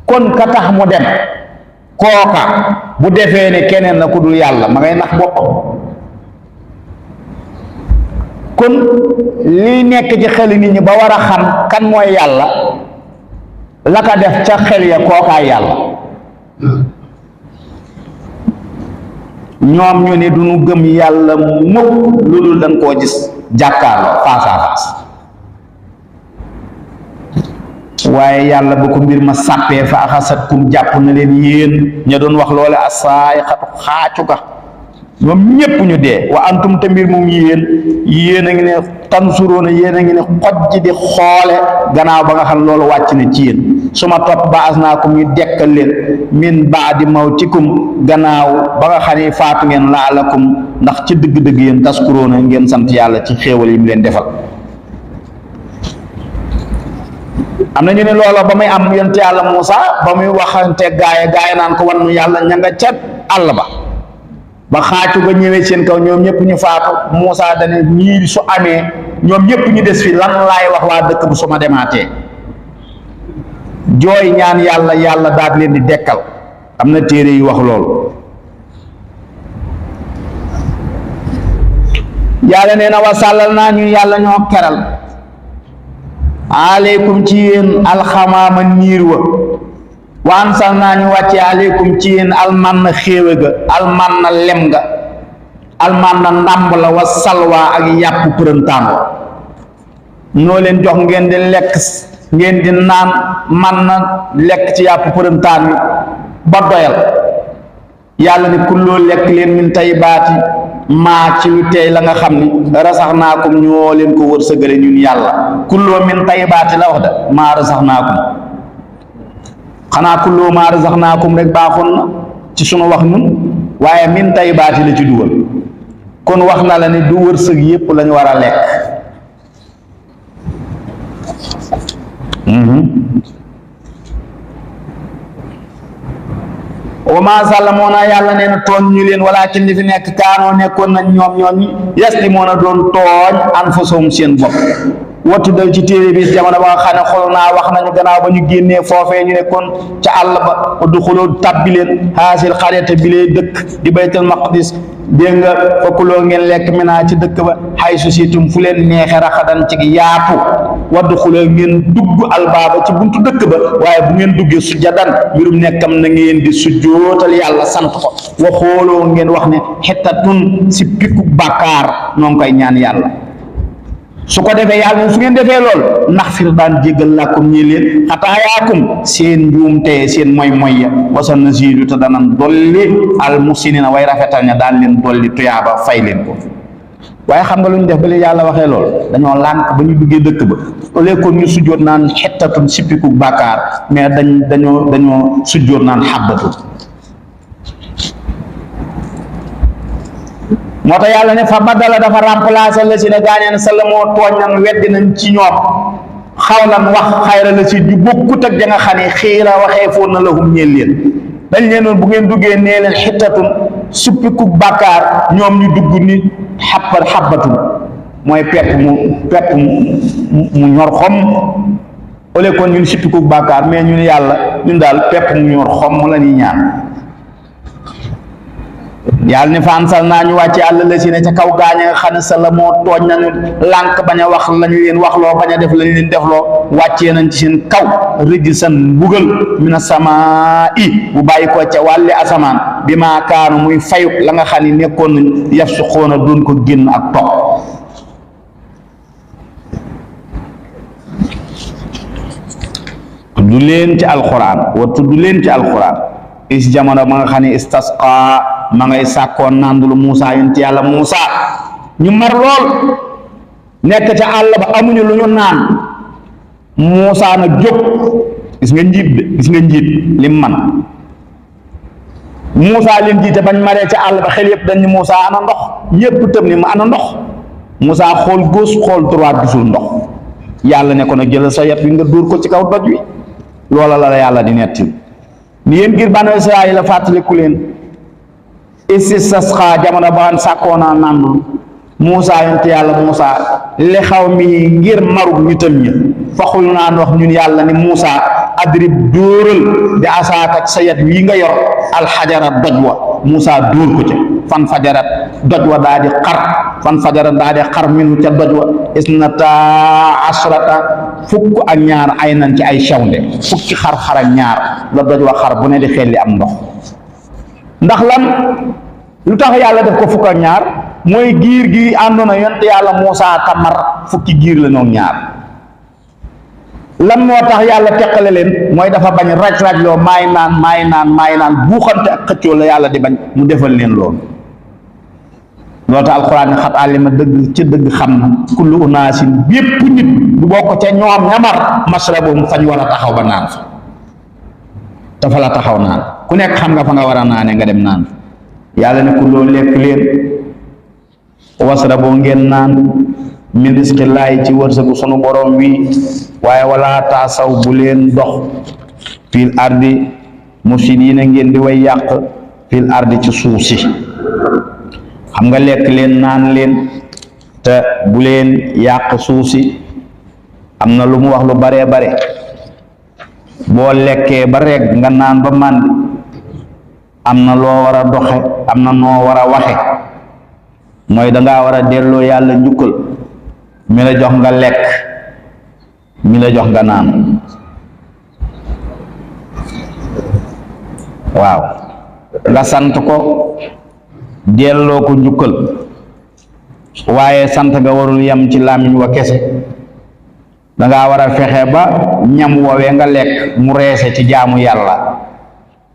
kon ka tax mu dem kooka bu defee ne keneen la ku dul yàlla ma ngay nax boppam kon lii nekk ci xeli nit ñi ba war a xam kan mooy yàlla la ka def ca xel ya kookaay yàlla ñoom ñu ne duñu gëm yàlla mukk lu dul dañ koo gis jàkkaarloo face à face waaye yàlla bu ko mbir ma sàppee fa axasat kum jàpp na leen yéen ña doon wax loole asaay xatu xaacu ka ñoom ñépp ñu dee wa antum te mbir moom yéen a ngi ne tansuroona yéen a ngi ne xoj di xoole gannaaw ba nga xam loolu wàcc na ci yéen su ma topp ba asnaakum ñu dekkal leen min baadi mawtikum gannaaw ba nga xam ne faatu ngeen laalakum ndax ci dëgg-dëgg yéen taskuroona ngeen sant yàlla ci xéewal yi mu leen defal am na ñu ne loola ba muy am yonent yàlla Muusaa ba muy waxante gaaya naan ko wan nu yàlla ña nga ca àll ba xaacu ga ñëwee seen kaw ñoom ñëpp ñu faatu Muusaa dane ñii su amee ñoom ñëpp ñu des fi lan laay wax waa dëkk bu su ma demaatee jooy ñaan yàlla daal leen di dekkal am na téere yu wax loolu yàlla nee na wasàllal naa ñu yàlla ñoo keral aleykum ci yéen alxamaama niir wa waan sal naa ñu wàcce aleykum ci yéen almanna xéewe ga almanna lem ga almanna ndàmb la wa salwa ak yàpp përëntaan wa noo leen jox ngeen di lekk ngeen di naan man na lekk ci yàpp përëntaan wi ba doyal yàlla ni kulloo lekk leen min tayyibaati maa ci lu tey la nga xam ni rasaxnaakum ñoo leen ko wërsëgale ñun yàlla kulloo min tayyibaati la wax da maa rasaxnaakum xanaa kulloo maa rasaxnaakum rek baaxoon na ci sunu wax ñun waaye min tayyibaati la ci dugal kon wax na la ni du wërsëg yépp lañu war a lekk wa maa zalamoona yàlla nee na tooñ ñu leen walaakin li fi nekk kaanoo nekkoon nañ ñoom ñi yaslimuuna doon tooñ anfusahum seen bopp wattu dal ci téere bi jamono ba nga xam ne xool naa wax nañu gannaaw ba ñu génnee foofee ñu ne kon ca àll ba du xuloo tàbbi leen haasil xaryata bi lee dëkk di baytul maqdis dégg nga fakkuloo ngeen lekk minaa ci dëkk ba xay su siitum fu leen neexe raxadan ci yaatu waddu xuloo ngeen dugg albaaba ci buntu dëkk ba waaye bu ngeen duggee sujjadan mbirum nekkam na ngeen di sujjootal yàlla sant ko waxooloo ngeen wax ne xettatun si pikku bàkkaar noo ngi koy ñaan yàlla su ko defee yàlla su ngeen defee lool ndax fir daan jéggal làkkum ñii leen xataayaakum seen njuumte seen moy ya wasan na siidu te danan dolli al musinina way rafetal ña daan leen dolli tuyaaba fay leen ko waaye xam nga lu ñu def ba leen yàlla waxee lool dañoo lànk ba ñu duggee dëkk ba au lieu que ñu sujjoot naan xettatun sippiku bàkkaar mais dañoo sujjoot naan xabbatun moo tax yàlla ne fa badala dafa remplacer la si ne gaañeen sa la moo tooñ nan weddi nañ ci ñoom xaw nan wax xayra la si ju bokkut ak ja nga xam ne xiira waxee foon na lahum ñeel leen dañ leen noonu bu ngeen duggee nee leen xittatun suppiku bàkkaar ñoom ñu dugg ni xabbatun mooy pepp mu ñor xom au lieu kon ñun suppiku bàkkaar mais ñun yàlla ñun daal pepp mu ñor xom la ñuy ñaan yàlla ne faansal naa ñu wàcce àll la si ne ca kaw gaaña nga xam ne sa la moo tooñ nañu lànk bañ a wax lañu leen waxloo bañ a def lañu leen defloo wàccee nañ ci seen kaw rëj san mbugal mina samaa i bu bàyyi ko ca wàlli asamaan bi maa kaanu muy fayu la nga xam ne nekkoon nañ yaf su xoona doon ko génn ak topp tudd leen ci alxuraan wa tudd leen ci alxuraan is jamono ma nga xam ne istasqa ma ngay sàkkoon nandulu Muusa yonent yàlla Muusa ñu mar lool nekk ca àll ba amuñu lu ñu naan Muusa nag jóg gis nga njiit lim man Muusa leen jiite bañ maree ca àll ba xel yëpp dañ ni Muusa ana ndox ñëpp tëb ni ma ana ndox Muusa xool gauche xool droite gisul ndox yàlla ne ko nag jëlal sa yat wi nga dóor ko ci kaw doj wi loola la yàlla di netti ni yéen ngir banu Israayil la fàttaliku leen istisqa jamono ba nga sàkkoona nandul Muusa yonent yàlla Muusa li xaw mi ngir marug nitam ñi faxul naan wax ñun yàlla ni Muusa adrib dóoral di asaaka sa yat wii nga yor alxajara doj wa Muusa dóor ko ca fan fajarat doj wa daa di xar minu ca doj wa isnata asrata fukk ak ñaar ay nan ci ay sewnde fukki xar-xar ak ñaar la doj wa xar bu ne di xelli am ndox ndax lan lu tax yàlla def ko fukk ak ñaar mooy giir gi àndoon na yonent yàlla Muusa kamar fukki giir la ñoom ñaar lan moo tax yàlla teqale leen mooy dafa bañ raj-raj loo maay naan buuxante ak xëccoo la yàlla di bañ mu defal leen loolu loolu tax alxuraan ne xat àllima dëgg ca dëgg xam na kullu unaasin bépp nit bu bokk ca ñoom ñamar masrabum fañ war a taxaw ba naan fa te fa la taxaw naan ku nekk xam nga fa nga war a naane nga dem naan yàlla ne ku loolu lekk leen wasraboo ngeen naan min risqillaahi ci wërsëgu sunu borom wi waaye wala taasaw bu leen dox fil ardi mufsidiina ngeen di way yàq fil ardi ci suuf si xam nga lekk leen naan leen te bu leen yàq suuf si am na lu mu wax lu baree bare boo lekkee ba regg nga naan ba màndi am na loo war a doxe am na noo war a waxe mooy dangaa war a delloo yàlla njukkal mi la jox nga lekk mi la jox nga naan waaw nga sant ko delloo ko njukkal waaye sant nga warul yem ci làmmiñ wa kese dangaa war a fexe ba ñam woowee nga lekk mu reese ci jaamu yàlla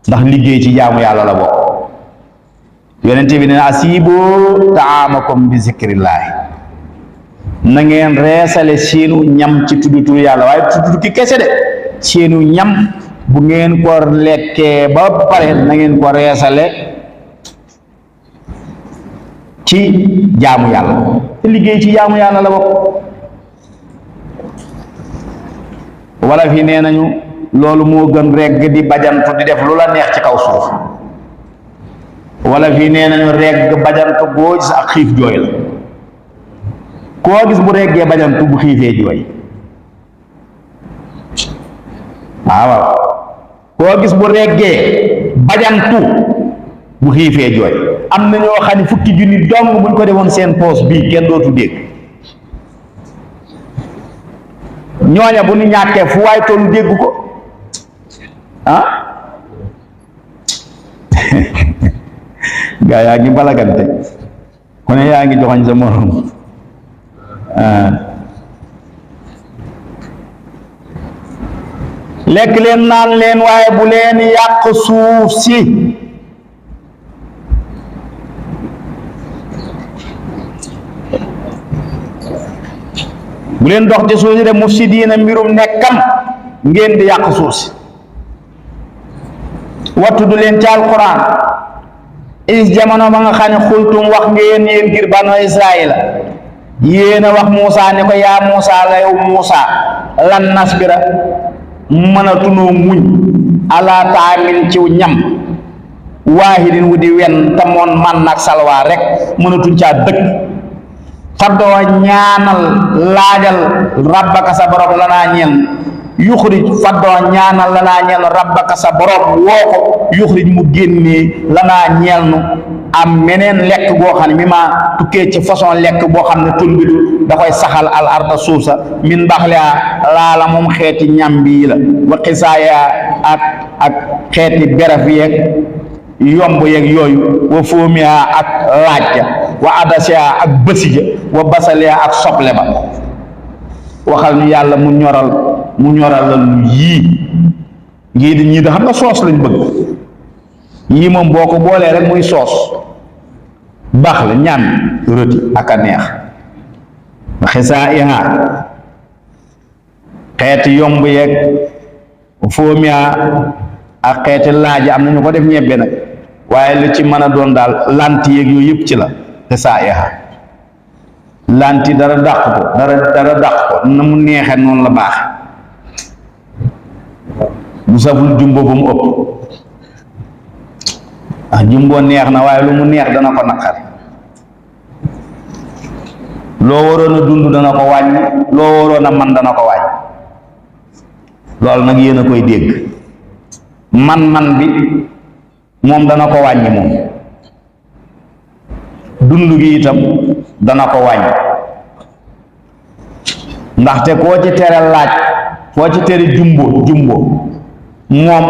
ndax liggéey ci jaamu yàlla la bokk yonente bi ne asiibu taamakum bi zikrillaahi na ngeen reesale seenu ñam ci tuddutu yàlla waaye tuddutu ki kese de seenu ñam bu ngeen ko lekkee ba pare na ngeen ko reesale ci jaamu yàlla te liggéey ci jaamu yàlla la bokk wala fi nee nañu loolu moo gën regg di bajantu di def lu la neex ci kaw suuf wala fii nee nañu regg bajantu boo gis ak xiif jooy la koo gis bu reggee bajantu bu xiifee jooy waaw koo gis bu reggee bajantu bu xiifee jooy am na ñoo xam ne fukki junni dong buñ ko defoon seen poos bii kenn dootu dégg ñooña bu ñu ñàkkee fu waay tollu dégg ko ah gaa yaa ngi balagante ku ne yaa ngi joxoñ sa morom lekk leen naan leen waaye bu leen yàq suuf si bu leen dox ci suuf si de mufsidiina mbirum nekkam ngeen di yàq suuf si wattu du leen ci alquran is jamono ba nga xam ne xultum wax ngeen yéen ngir banu israila yéen a wax Muusa ne ko yaa Muusa la yow Muusa lan nasbira mënatunoo muñ ala taamin ciw ñam waahidin wu di wen te moon man nag salwaa rek mënatuñ caa dëkk faddoo ñaanal laajal rabbaka sa borom lanaa ñeel yuxrij faddoo ñaanal lanaa ñeel rabbaka sa borom woo ko yuxrij mu génnee lanaa ñeel nu am meneen lekk boo xam ne mi ma tukkee ci façon lekk boo xam ne tunbitu da koy saxal al arda suuf sa min baxlea laala moom xeeti ñam bii la wa xisaaya ak xeeti beraf yeeg yomb yeeg yooyu wa fóomiya ak laajja wa adasiya ak bësija wa basaliya ak soble ba waxal ñu yàlla mu ñoral la lu ñii da xam nga soos lañ bëgg yii moom boo ko boolee rek muy soos baax la ñaan rëti ak a neex wa xisaa iha xeeti yomb yeeg fóomiya ak xeeti laaj am na ñu ko def ñebbe nag waaye lu ci mën a doon daal lanti yeeg yooyu yëpp ci la xisaa iha lanti dara dàq ko dara dàq ko na mu neexe noonu la baax bu saful jumbo ba mu ëpp jumbo neex na waaye lu mu neex dana ko naqar loo waroon a dund dana ko wàññi loo waroon a man dana ko wàññi loolu nag yéen a koy dégg man bi moom dana ko wàññi moom dund gi itam dana ko wàññi ndaxte koo ci tere laaj koo ci tere jumbo moom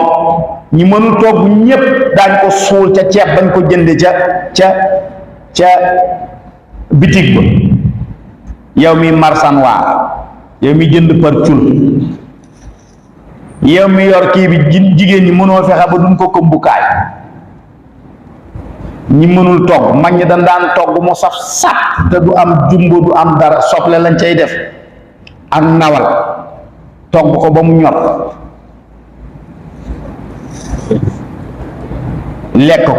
ñi mënul togg ñépp daañ ko suul ca ceeb bañ ko jënde ca bitig ba yow mi marsan waa yow mi jënd par cul yow mi yor kii bi jigéen ñi mënoo fexe ba duñ ko këmbukaay ñi mënul togg mag ñi dañ daan togg mu saf sap te du am jumbo du am dara soble lañ cay def ak nawal togg ko ba mu ñor lekk ko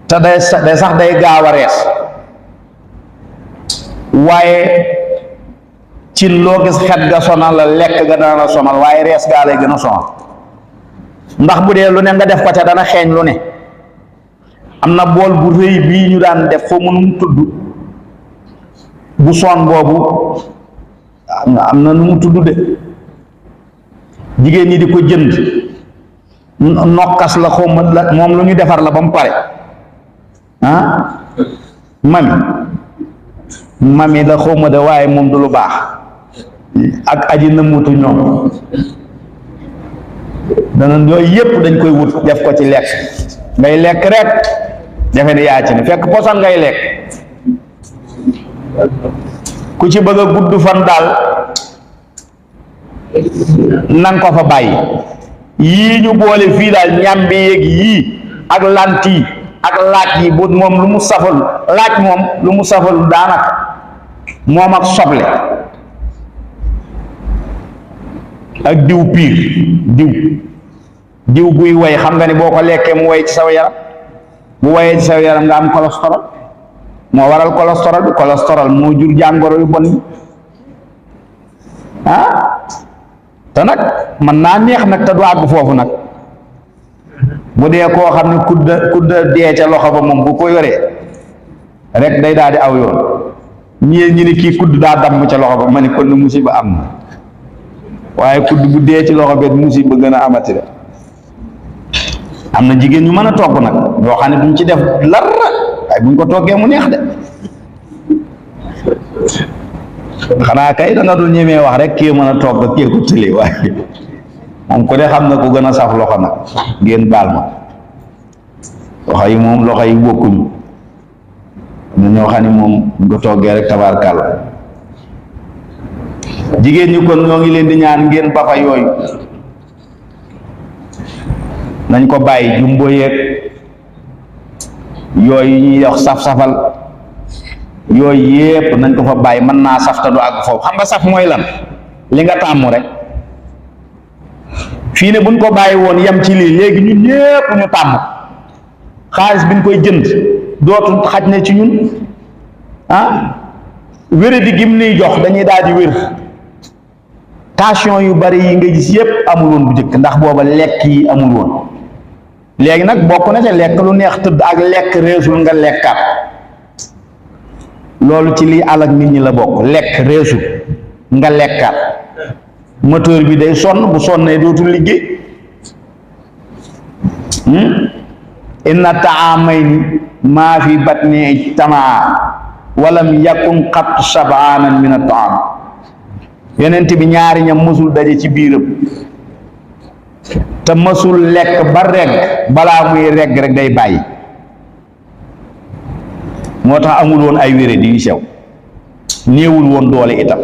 te day sax day gaaw a rees waaye cin loo gis xet ga sonal la lekk ga dana la sonal waaye rees gaa lay gën a sonal ndax bu dee lu ne nga def ko ca dana xeeñ lu ne am na bool bu rëy bii ñu daan def foo mënum tudd bu son boobu am na nu mu tudd de jigéen ñi di ko jënd nokkas la xawma la moom lu ñu defar la ba mu pare mami la xawma de waaye moom du lu baax ak aji nëmmutu ñoom dana yooyu yépp dañ koy wut def ko ci lekk ngay lekk rek defe ne yaa ci ne fekk posan ngay lekk ku ci bëgg a gudd fan daal nang ko fa bàyyi yii ñu boole fii daal ñambi yeeg yii ak lanti ak laaj yi bu moom lu mu safal laaj moom lu mu safal daanaka moom ak soble ak diw piir diw buy way xam nga ne boo ko lekkee mu way ci saw yaram bu wayee ci saw yaram nga am cholestérol moo waral cholestérol moo jur jàngoro yu bon yi te nag mën naa neex nag te du àgg foofu nag bu dee koo xam ne kudda dee ca loxo ba moom bu ko yoree rek day daal di aw yoon ñi ni kii kudd daa damm ca loxo ba ma ne kon musiba am na waaye kudd bu dee ci loxo bi musiba gën a amati de. am na jigéen ñu mën a togg nag yoo xam ne duñ ci def lar waaye buñ ko toggee mu neex de xanaa kay da nga dul ñemee wax rek kii mën a togg kii ko tële waaye moom ko de xam na ko gën a saf loxo nag ngeen baal ma loxo yi moom loxo yi bokkuñu am na ñoo xam ne moom buñ ko toggee rek tabaarkàlla. jigéen ñi kon ñoo ngi leen di ñaan ngeen ba fa yooyu nañ ko bàyyi jumbo yeeg yooyu ñuy wax saf-safal yooyu yépp nañ ko fa bàyyi mën naa saf ta du àgg foofu. xam nga saf mooy lan li nga tàmm rek fii ne buñ ko bàyyi woon yem ci lii léegi ñun ñépp ñu tàmm xaalis biñ koy jënd dootul xaj na ci ñun wére di gim niy jox dañuy daal di wér. tension yu bari yi nga gis yépp amul woon bu njëkk ndax booba lekk yi amul woon. léegi nag bokk na ca lekk lu neex tëdd ak lekk reesul nga lekkaat loolu ci lii alak nit ñi la bokk. lekk reesul nga lekkaat moteur bi day sonn bu sonnee dootul liggéey. inna taamayni maa fi batni tamaa walam yakun qat sabaanan min at-taam yonent bi ñaari ñam mësul daje ci biiram te mësul lekk ba regg balaa muy regg rek day bàyyi. moo tax amul woon ay wéré di yu sew néewul woon doole itam.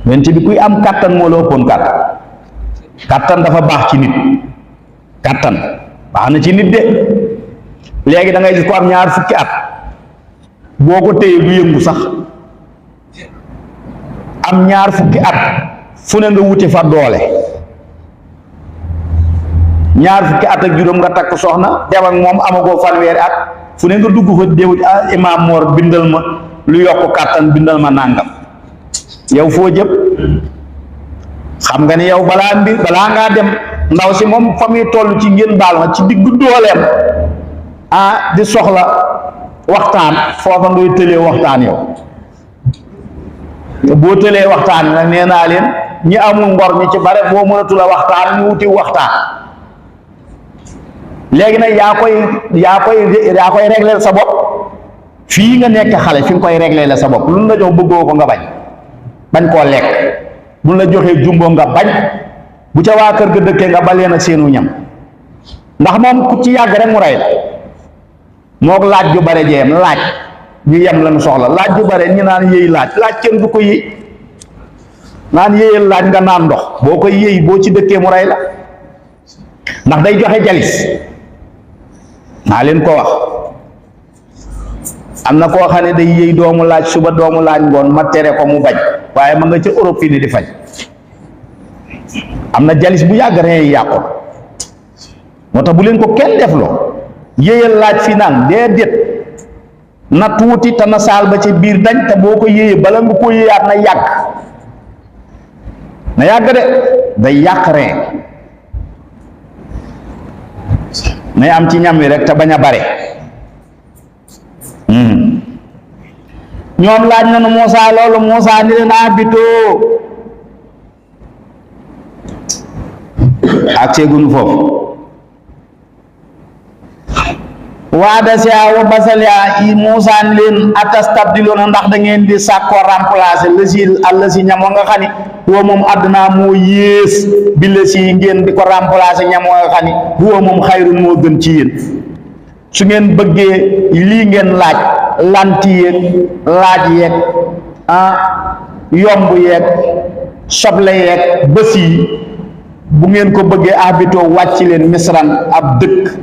yonent bi kuy am kàttan moo la ëppoon kàttan. kàttan dafa baax ci nit. kàttan baax na ci nit de léegi da ngay gis ko am ñaar fukki at boo ko téye du yëngu sax. am ñaar fukki at fu ne nga wuti fa doole. ñaar fukki at ak juróom nga takk soxna dem ak moom amagoo fanweeri at fu ne nga dugg fa déw imaam Moor bindal ma lu yokk kàttan bindal ma nàngam yow foo jëm. xam nga ni yow balaa ngaa dem ndaw si moom fa muy toll ci ngeen baal ma ci diggu dooleem di soxla waxtaan foofa ngay tëlee waxtaan yow. boo tëlee waxtaan nag nee naa leen ñi amul ngor ñi ci bare boo mënatul a waxtaan ñu wuti waxtaan. léegi nag yaa koy régler sa bopp fii nga nekk xale fi nga koy régler la sa bopp lu la jox bëggoo ko nga bañ koo lekk bu la joxee jumbo nga bañ bu ca waa kër ga dëkkee nga baleen ak seenu ñam ndax moom ku ci yàgg rek mu rey la mook laaj ju bare jeem laaj ñu yem lañu soxla laaj ju bare ñu naan yëy laaj kenn du ko yëy naan yëyal laaj nga naan ndox boo koy yëy boo ci dëkkee mu rey la ndax day joxe jalis naa leen ko wax. am na koo xam ne day yëy doomu laaj suba doomu laaj ngoon ma tere ko mu bañ waaye ma nga ca Europe fii ni di faj am na jalis bu yàgg reen yi yàqu moo tax bu leen ko kenn defloo yëyal laaj fi naan déedéet na tuuti te na saal ba ci biir dañ te boo ko yëyee bala nga ko yëyaat na yàgg de day yàq reen nay am ci ñam wi rek te bañ a bare. ñoom laaj nañu Muusaa loolu Muusaa ni leen abitoo ak seegunu foofu waada si wa basaliya yi Muusaa ni leen atastabdiluuna ndax da ngeen di sàkkoo remplacer la si ñam wa nga xam ni huwa moom àdduna moo yées bi la si ngeen di ko remplacer ñam wa nga xam ni huwa moom xayrun moo gën ci yéen. su ngeen bëggee lii ngeen laaj lanti yeeg laaj yeeg yomb yeeg soble yeeg bës yi bu ngeen ko bëggee abitoo wàcc leen misran ab dëkk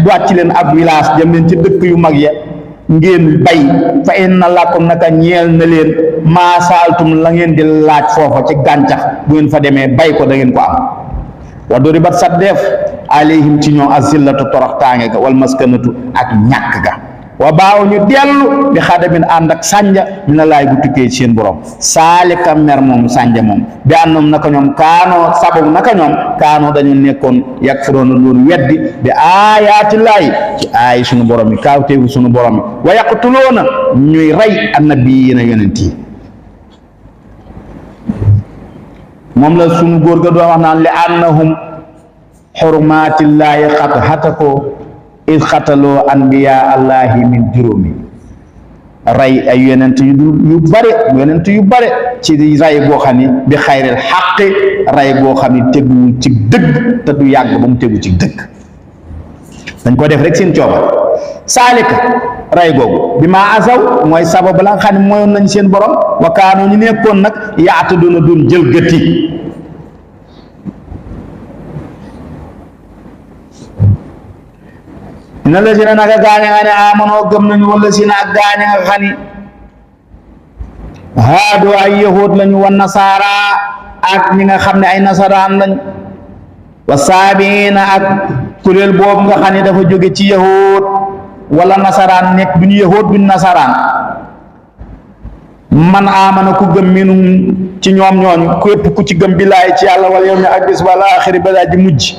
wàcc leen ab village jëm leen ci dëkk yu mag ya ngeen bay fa inna lakum naka ñeel na leen maa saaltum la ngeen di laaj foofa ci gàncax bu ngeen fa demee bay ko da ngeen ko am. wa duribat saddeef alayhim ci ñoom azillatu toroxtaange ga wal maskanatu ak ñàkk ga wa baaw ñu dellu bi xadamin ànd ak sànja mi na laay gu tukkee ci seen borom saalika mer moom sànja moom bi àndoom naka ñoom kaanoo sababu naka ñoom kaanoo dañu nekkoon yakfuroona loolu weddi bi aayaati laay ci aay sunu borom yi kaawteefu sunu borom yi wa yaqtuloona ñuy rey annabiyiina yonent yi moom la sunu góor ga doon wax naan li annahum xurmaatillaahi xat xatakoo id xataloo anbiyaa allahi min juróomi rey ay yonent yu bare ci rey boo xam ni bi xayril xaqi rey boo xam ni teguwul ci dëgg te du yàgg ba mu tegu ci dëgg dañ ko def rek seen coobar saalika rey googu bi maa asaw mooy sabab la nga xam ne mooyoon nañ seen borom wa kaanoo ñu nekkoon nag yaata doona doon jël gëtti na la si na naka gaaña nga ne amanoo gëm nañu wala si na ak gaaña nga xam ni haadoo ay yahuud lañu wa nasaara ak ñi nga xam ne ay nasaraan lañ wa saabiina ak kuréel boobu nga xam ne dafa jóge ci yahuud wala nasaraan nekk duñu yahuud duñu nasaraan man amana ku gëm minum ci ñoom ñooñu képp ku ci gëm billaay ci yàlla wala yawmi ak bis wal aaxiri ba di mujj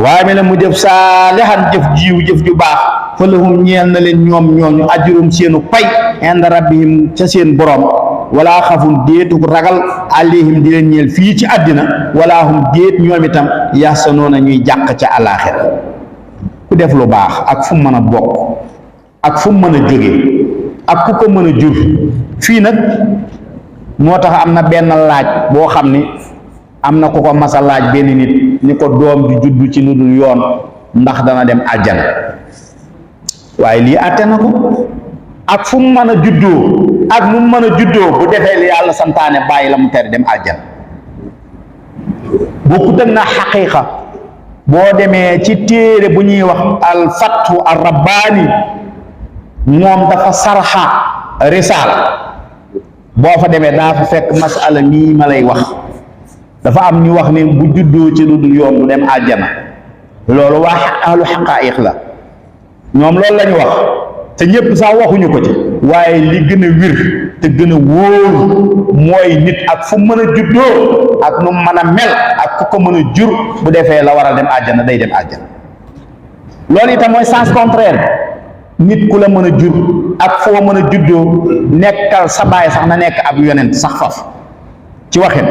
waaye mi la mu jëf saalihan jëf jiw jëf ju baax fa lahum ñeel na leen ñoom ñooñu ajrum seenu pay inda rabbihim ca seen borom wala xafun déetu ragal alayhim di leen ñeel fii ci àddina wala hum déet ñoom itam yaxsanoona ñuy jàq ca alaaxira ku def lu baax ak fu mu mën a bokk ak fu mu mën a jóge ak ku ko mën a jur fii nag moo tax am na benn laaj boo xam ni am na ku ko masa laaj benn nit ni ko doom ju juddu ci lu dul yoon ndax dana dem àjjana waaye lii àtte na ko ak fu mu mën a juddoo ak mu mën a juddoo bu defee li yàlla santaane bàyyi la mu tere dem àjjana bokkut ak na xaqiiqa boo demee ci téere bu ñuy wax al fathu ar rabbaani moom dafa sarxa risaala boo fa demee daa fa fekk masala mii ma lay wax dafa am ñu wax ne bu juddoo ci lu dul yoon du dem àjjana loolu waa ahlu xaqaayiq la ñoom loolu lañu wax te ñëpp sax waxuñu ko ci waaye li gën a wir te gën a wóor mooy nit ak fu mën a juddoo ak nu mën a mel ak ku ko mën a jur bu defee la war a dem àjjana day dem àjjana loolu itam mooy sens contraire nit ku la mën a jur ak foo mën a juddoo nekkal sa baay sax na nekk ab yonent sax faf ci waxin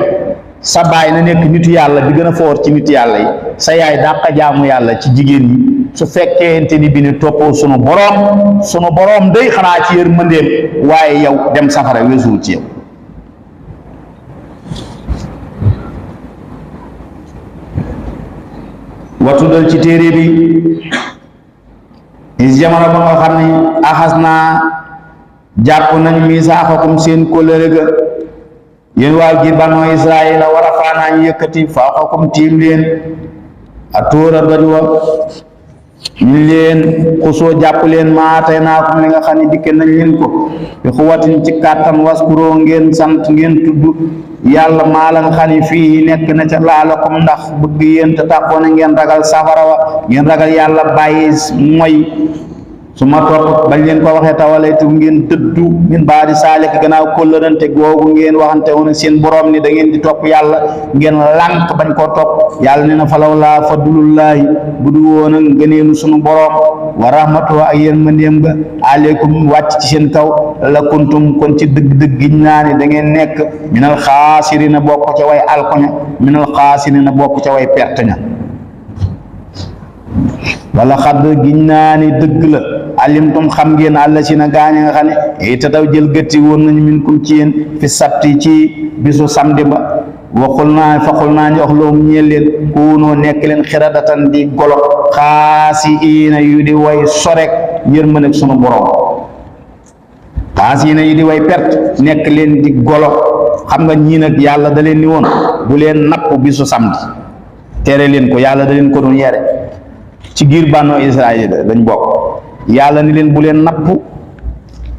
sa baay na nekk nitu yàlla bi gën a foor ci nitu yàlla yi sa yaay dàq jaamu yàlla ci jigéen ñi su fekkente ni bi ni toppoo sunu boroom day xanaa ci yërmandeem waaye yow dem safara weesuwul ci yow watudal ci téere bi is jamono ba nga xam ni axas naa jàpp nañ misaaxakum seen kóllëre ga yéen waa gi banu Israayila war a faanaañ yëkkati fawqakum tiim leen a tóora doj wa ñu leen xusoo jàpp leen maatay naakum li nga xam ne dikke nañ leen ko bi xuwatin ci kàttan waskuroo ngeen sant ngeen tudd yàlla maa la nga xam ne fii nekk na ca laalakum ndax bëgg yéen te tàqoona ngeen ragal safara wa ngeen ragal yàlla bàyyi mooy su ma topp bañ leen ko waxee tawalaytu ngeen dëddu min baadi saalik gannaaw kóllërante googu ngeen waxante woon seen borom ni da ngeen di topp yàlla ngeen lànk bañ koo topp yàlla ne na falaw laa fadlullaahi bu du woon a ngëneelu sunu borom wa rahmatuhu ak yërmandeem ga aleykum wàcc ci seen kaw la kuntum kon ci dëgg-dëgg giñ naa ne da ngeen nekk minal xaasirina bokk ca way alkoña minal xaasirina bokk ca way perte ña wala xadd giñ naa ne dëgg la alimtum xam ngeen àlla si na gaaña nga xam ne te daw jël gëtti woon nañu min kum ci yéen fi sabti ci bisu samedi ba waxul naa faxul naa ñu wax loom ñeel leen kuunoo nekk leen xiradatan di golo xaasi iina yu di way sorek yërmande ak sunu borom xaasi iina yu di way perte nekk leen di golo xam nga ñii nag yàlla da leen ni woon bu leen napp bisu samedi tere leen ko yàlla da leen ko doon yere ci giir bànnoo Israël dañ bokk yàlla ni leen bu leen napp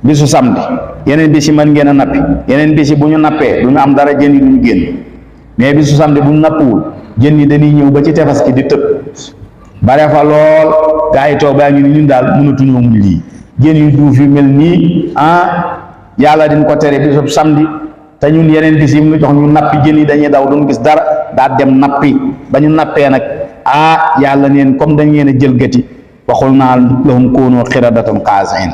bisu samedi yeneen bisi mën ngeen a nappi yeneen bisi bu ñu nappee du ñu am dara jën yi du ñu génn mais bisu samedi bu ñu nappuwul jën yi dañuy ñëw ba ci tefes ki di tëb bare fa lool gaa yi toog baa ngi ni ñun daal mënatuñoo muñ lii jën yu duuf yu mel nii yàlla din ko tere bisub samedi te ñun yeneen bis yi mu jox ñu nappi jën yi dañuy daw duñ gis dara daa dem nappi ba ñu nappee nag yàlla neen comme dañ leen a jël gëti waxul naa lahum kuunu xiradatan xaasiin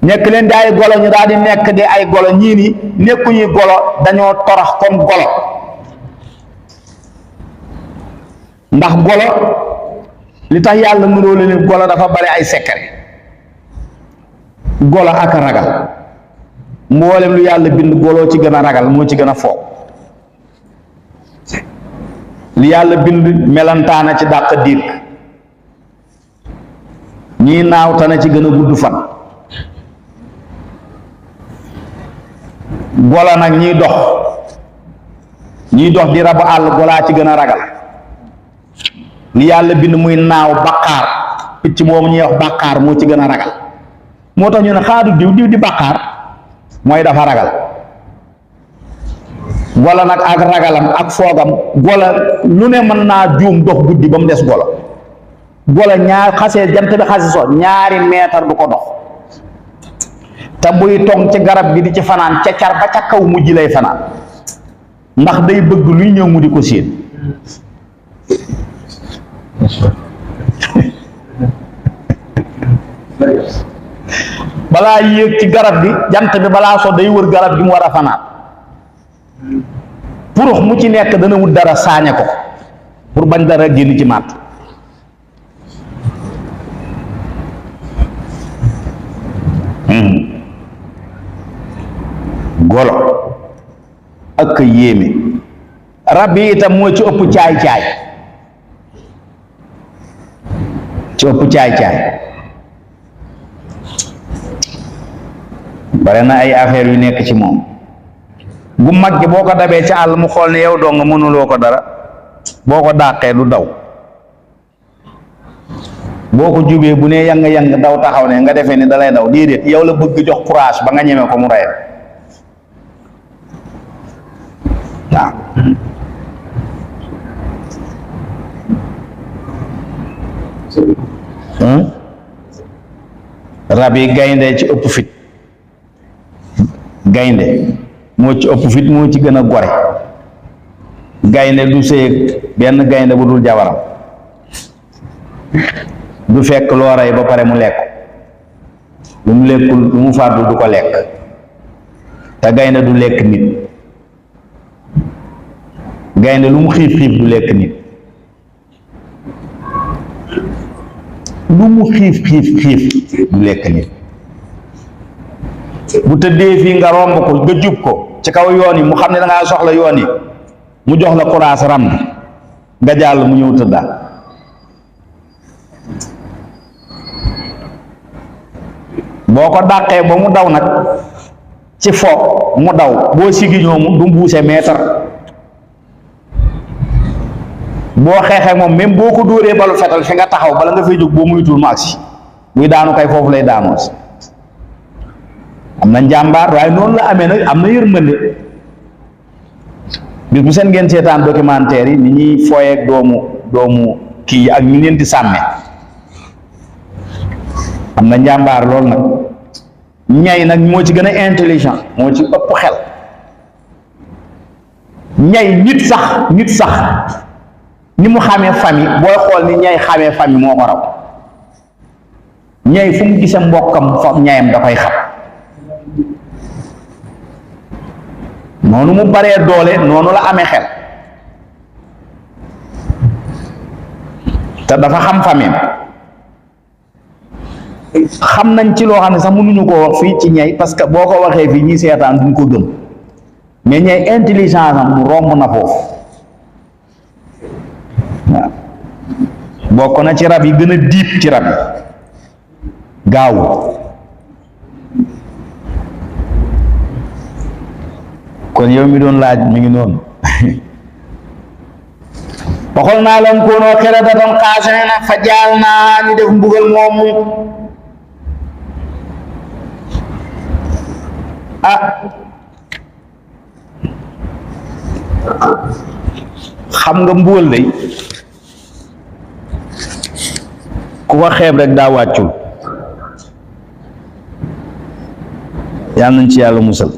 nekk leen di ay golo ñu daal di nekk di ay golo ñii ni nekkuñuy golo dañoo torox comme golo ndax golo li tax yàlla mënoo leen golo dafa bari ay secret golo ak ragal mboolem lu yàlla bind golo ci gën a ragal moo ci gën a foog li yàlla bind melantaana ci dàq diig ñii naaw tana ci gën a gudd fan golo nag ñiy dox di rabu àll golaa ci gën a ragal li yàlla bind muy naaw baqaar picc moomu ñuy wax baqaar moo ci gën a ragal moo tax ñu ne xaadu diw di baqaar mooy dafa ragal golo nag ak ragalam ak foogam golo lu ne mën naa juum dox guddi ba mu des golo ñaar xasee jant bi xasi so ñaari meetar du ko dox te buy tong ci garab gi di ci fanaan ca car ba ca kaw mujj lay fanaan ndax day bëgg luy ñëw mu di ko séen balaa yéeg ci garab bi jant bi balaa so day wër garab gi mu war a fanaan purux mu ci nekk dana wut dara saañe ko pour bañ dara génn ci màtt golo ak yéeme rab yi itam moo ci ëpp caay-caay bare na ay affaire yu nekk ci moom gu mag gi boo ko dabee ci àll mu xool ne yow doo nga mënuloo ko dara boo ko dàqee du daw boo ko jubee bu ne yang daw taxaw ne nga defee ne dalay daw déedéet yow la bëgg jox courage ba nga ñeme ko mu rey waaw rab yi gaynde ci ëpp fit gaynde moo ci ëpp fit moo ci gën a gore gaynde du sëy benn gaynde bu dul jabaram du fekk loo rey ba pare mu lekk lu mu lekkul lu mu fàddu du ko lekk te gaynde du lekk nit gaynde lu mu xiif du lekk nit lu mu xiif du lekk nit bu tëddee fii nga romb ko nga jub ko ci kaw yoon yi mu xam ne da ngaa soxla yoon yi mu jox la courage ram nga jàll mu ñëw tëddaat boo ko dàqee ba mu daw nag ci fo mu daw boo sigi ñoomu du mbuuse meetar boo xeexee moom même boo ko dóoree balu fetal fi nga taxaw bala nga fay jóg boo muytul mu agsi buy daanu kay foofu lay daanoo si am na njàmbaar waaye noonu la amee nag am na yërmande bis bu seen ngeen seetaan documentaire yi ni ñuy fooyeeg doomu kii ak ñu leen di sàmme am na njàmbaar loolu nag ñay nag moo ci gën a intelligent moo ci ëpp xel ñay nit sax ni mu xamee famille booy xool ni ñay xamee famille moo ko raw ñay fu mu gisee mbokkam fa ñayam da koy xam noonu mu baree doole noonu la amee xel te dafa xam famille xam nañ ci loo xam ne sax mënuñu koo wax fii ci ñay parce que boo ko waxee fii ñi seetaan duñ ko gëm mais ñay intelligence am mu romb na foofu waaw bokk na ci rab yi gën a diib ci rab yi gaawu kon yow mi doon laaj mi ngi noonu waxoon naa lan koonoo xiradatan xaasi'iina fa jaal naa ñu def mbugal moomu xam nga mbugal day ku ko xeeb rek daa wàccul. yàlla nañ ci yàlla musal.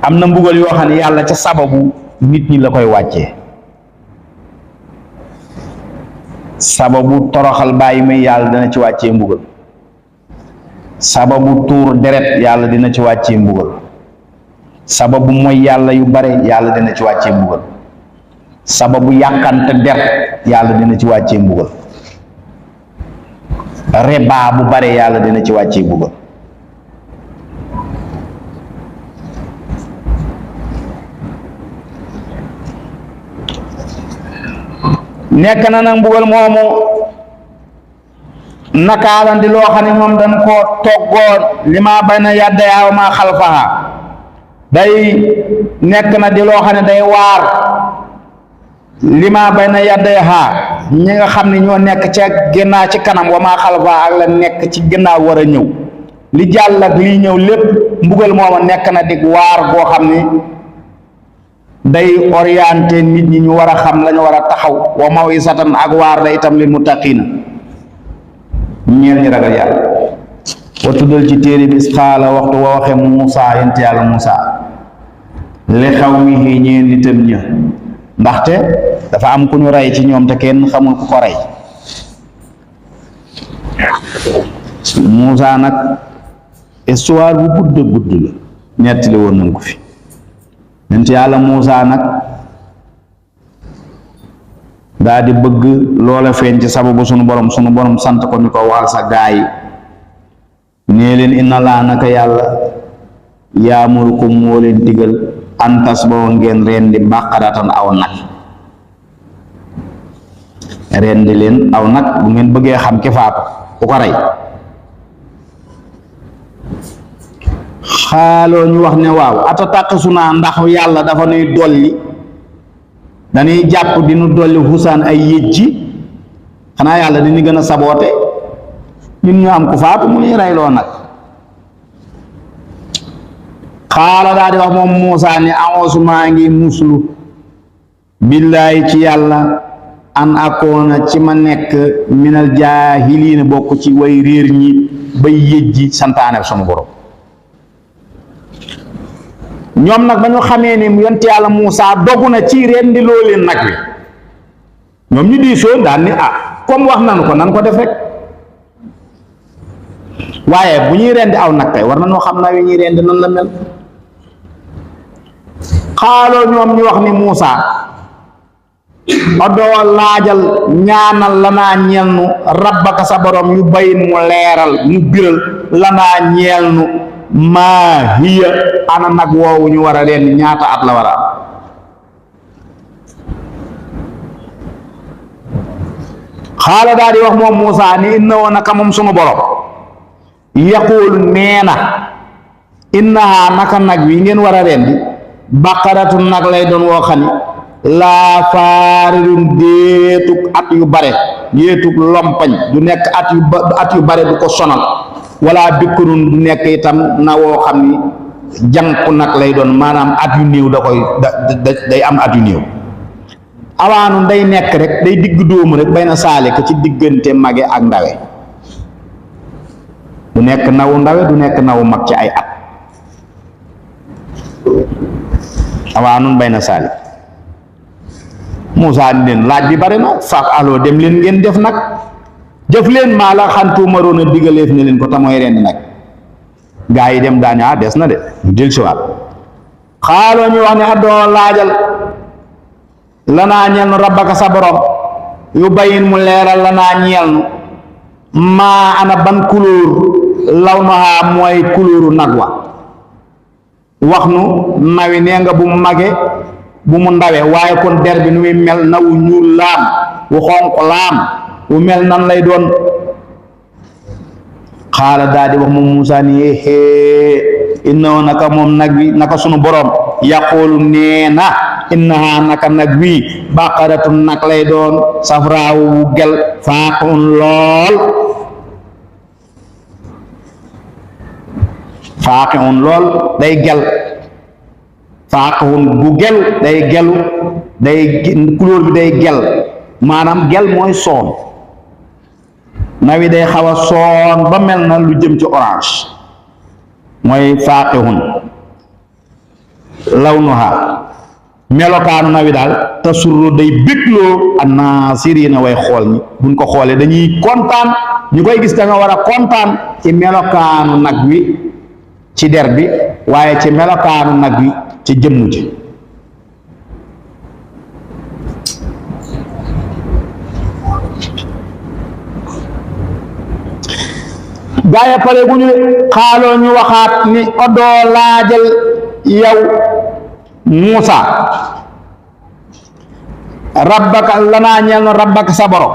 am na mbugal yoo xam ne yàlla ca sababu nit ñi la koy wàccee. sababu toroxal bàyyi may yàlla dina ci wàccee mbugal. sababu tuur deret yàlla dina ci wàccee mbugal. sababu mooy yàlla yu bare yàlla dina ci wàccee mbugal. sababu yàqante der yàlla dina ci wàccee mbugal. reba bu bare yàlla dina ci wàccee mbugal. nekk na nag mbugal moomu nakaalandi loo xam ne moom dañ koo toggoon li maa bay na yàdda yaaw maa xalfaha day nekk na di loo xam ne day waar li maa bay na yàdda yaa ñi nga xam ne ñoo nekk ca ginnaaw ci kanam wa maa xalfaha ak la nekk ci ginnaaw war a ñëw li jàll ak lii ñëw lépp mbugal mooma nekk na di waar goo xam ni day orienté nit ñi ñu war a xam lañu war a taxaw wa mawisatan ak waar da itam lil muttaqina ñeel ñi ragal yàlla. wa tuddal ci téere bi xaala waxtu wa waxe Muusa yent yàlla Muusa li xaw mi xii ñeen nitam ña ndaxte dafa am ku ñu rey ci ñoom te kenn xamul ku ko rey. Muusa nag histoire bu gudd la nettali woon nañ ko fi. yent yàlla Muusa nag daa di bëgg loola feeñ ci sababu sunu borom sant ko ni ko waxal sa gaay nee leen inna laa naka yàlla yaamurukum moo leen digal antas ba ngeen rendi bàqaratan aw nag. rendi leen aw nag bu ngeen bëggee xam ki faatu ku ko rey. xaaloo ñu wax ne waaw atataqisuna ndax yàlla dafa nuy dolli dañuy jàpp di nu dolli xusaan ay yëjji xanaa yàlla dañuy gën a saboote ñun ñu am ku faatu mu nuy reyloo nag. xaala daa di wax moom Muusa ne awoosu maa ngi muslu billaahi ci yàlla an akoona ci ma nekk minal jaahiliina bokk ci way réer ñi bay yëjji santaane sunu borom. ñoom nag ba ñu xamee ni yonent yàlla Muusa dogu na ci rendi loo leen nag wi ñoom ñu diisoo daan ni comme wax nanu ko nan ko def rek waaye bu ñuy rendi aw nag kay war na noo xam na wi ñuy rendi nan la mel. xaaloo ñoom ñu wax ni Muusa odoo laajal ñaanal lanaa ñeel nu rabbaka sa borom yu bayin mu leeral mu biral lanaa ñeel nu maa hiya ana nag woowu ñu war a leen ñaata at la war a am. xaala daa di wax moom Muusa ni inna woon naka moom sunu borom yaquulu nee na innaha naka nag wi ngeen war a rendi baqaratu nag lay doon woo xam ni laa faarirun déetug at yu bare déetug lompañ du nekk at yu bare du ko sonal wala bikkurun du nekk itam na woo xam ni jànku nag lay doon maanaam at yu néew day am at yu néew. awaanu day nekk rek day digg dóomu rek bay na saale ko ci diggante mage ak ndawe du nekk nawu ndawe du nekk nawu mag ci ay at awaanun bay na saale. Muusa ni leen laaj bi bari na faak aloo dem leen ngeen def nag jëf leen maa la xantuuma roon a digaleef ne leen ko tamooy rendi nag. gaa yi dem daane des na de ñu del siwaat. xaaloo ñu wax ne addoo laajal lanaa ñeel nu rabbaka sa borom yu bayin mu leeral lanaa ñeel nu maa ana ban couleur law nohaa mooy couleuru nag wa wax nu nawi nee nga bu mu mage bu mu ndawe waaye kon der bi nu muy mel na wu ñuul laam wu xonq laam wu mel nan lay doon. xaala daa di wax moom Muusa ni innahu naka moom nag wi naka sunu borom yaqulu nee na innaha naka nag wi baqaratun nag lay doon safraawu wu gel faaqun lool faaqihun lool day gel faaqihun gu gel day gelu day couleur bi day gel maanaam gel mooy soon nawi day xaw a soon ba mel na lu jëm ci orange mooy faaqihun lawnuha melokaanu nawi daal tasurru day bégloo annaasiriina way xool ñi buñ ko xoolee dañuy kontaan ñu koy gis da nga war a kontaan ci melokaanu nag wi ci der bi waaye ci melokaanu nag wi ci jëmm ji gaaya pare bu ñu xaaloo ñu waxaat ni odoo laajal yow Muusa rabbaka lanaa ñeel nu rabbaka sa borom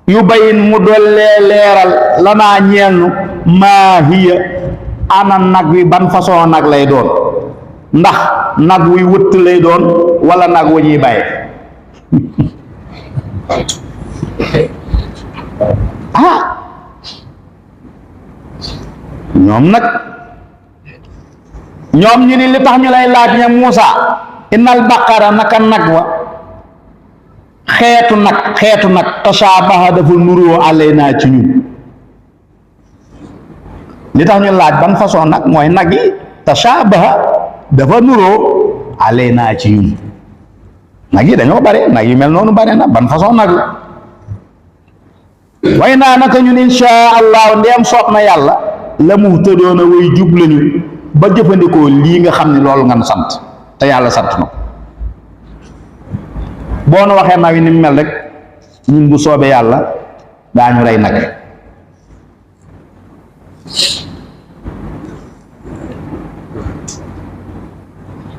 yu bayin mu dollee leeral lanaa ñeel nu maa hiya ana nag wi ban façon nag lay doon ndax nag wuy wëtt lay doon wala nag wu ñuy bàyyi ñoom ñu ni li tax ñu lay laaj ña Muusa innal baqara naka nag wa xeetu nag tashabaha dafa nuroo alaynaa ci ñun li tax ñu laaj ban façon nag mooy nag yi tashabaha dafa nuroo alaynaa ci ñun nag yi dañoo bare nag yi mel noonu bare na ban façon nag la way naa naka ñun insha allah ndeem soob na yàlla la muhtadoona way jub lañu ba jëfandikoo lii nga xam ne loolu nga sant te yàlla sant na ko boo nu waxee nag yi ni mu mel rek ñun bu soobee yàlla daañu rey nag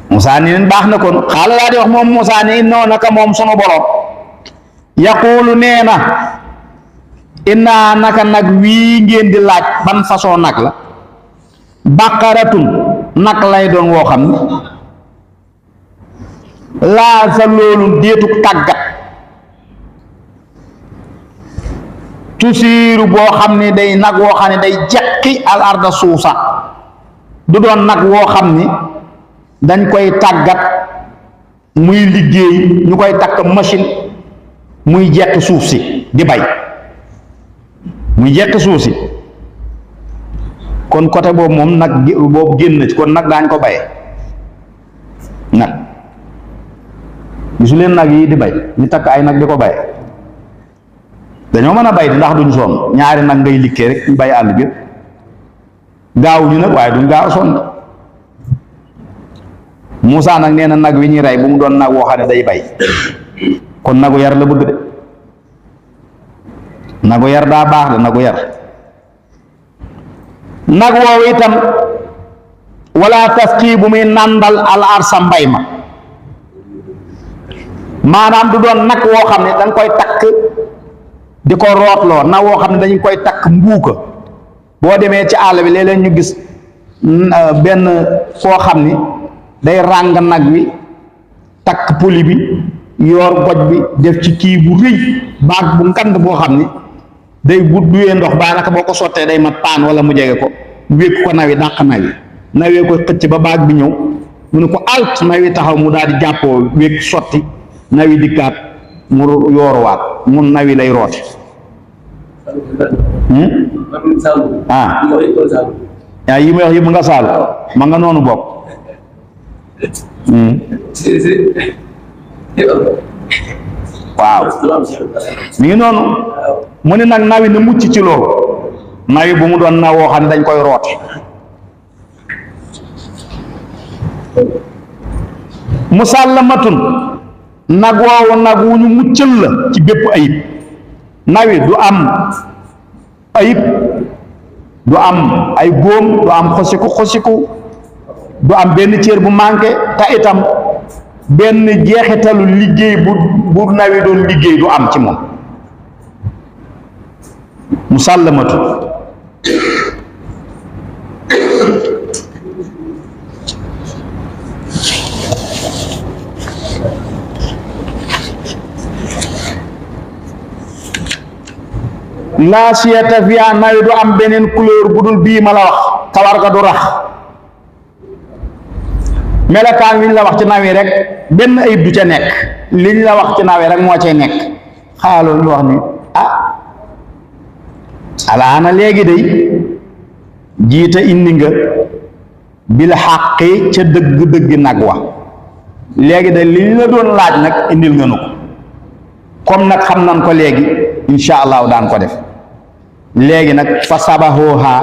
Musaa ni leen baax na kon xaala laa di wax moom Musaa ni innoo naka moom sunu borom yaquulu nee na innaa naka nag wii ngeen di laaj ban façon nag la baqaratun nag lay doon woo xam ne laa sa loolu déetuk tàggat tusiiru boo xam ne day nag woo xam ne day jeqi al arda suusa du doon nag woo xam ni dañ koy tàggat muy liggéey ñu koy takk machine muy jeqi suuf si di bay muy jeqi suuf si kon côté boobu moom nag boobu génn na ci kon nag daañ ko baye nag gisu leen nag yi di bay ñu takk ay nag di ko baye dañoo mën a bay di ndax duñ sonn ñaari nag ngay liggéey rek ñu bay àll bi gaawuñu nag waaye duñ gaaw sonn Muusaa nag nee na nag wi ñuy rey bu mu doon nag woo xam ne day bay kon nagu yar la bëgg de nagu yar daa baax de nagu yar nag woowu itam wala tasqi bu muy nàndal al arsa mbay ma maanaam du doon nag woo xam ne dañ koy takk di ko rootloo nag woo xam ne dañu koy takk mbuuka boo demee ci àll bi léeg-léeg ñu gis benn koo xam ni day ràng nag wi takk poli bi yoor goj bi def ci kii bu rëy baag bu ngand boo xam ni day bu duyee ndox daanaka boo ko sottee day mat paan wala mu jege ko wékk ko nawi dàq nawi nawee ko xëcc ba baag bi ñëw mu ne ko alt nawi taxaw mu daal di jàppoo wékk sotti nawi dikkaat mu yooruwaat mun nawi lay roote yaa yi may wax yëpp nga saalu ma nga noonu bokk waaw mi ngi noonu mu ne nag nawi na mucc ci loolu nawi bu mu doon naw woo xam ne dañ koy roote musallamatun nag woowu nag wu ñu muccal la ci bépp ayib nawi du am ayib du am ay góom du am xosiku du am benn cër bu manqué te itam benn jeexitalu liggéey bu nawi doon liggéey du am ci moom musallamatu laa siyata fiha nawi du am beneen couleur bu dul bii ma la wax kawar ga du rax melokaan wi ñu la wax ci nawi rek benn ayib du ca nekk liñ la wax ci nawi rek moo cay nekk xaaloo ñu wax ni alaana léegi day jiita indi nga bil xaqi ca dëgg-dëgg nag wa léegi de liñ la doon laaj nag indil nga nu ko comme nag xam nan ko léegi insha allahu daan ko def léegi nag fa sabahuha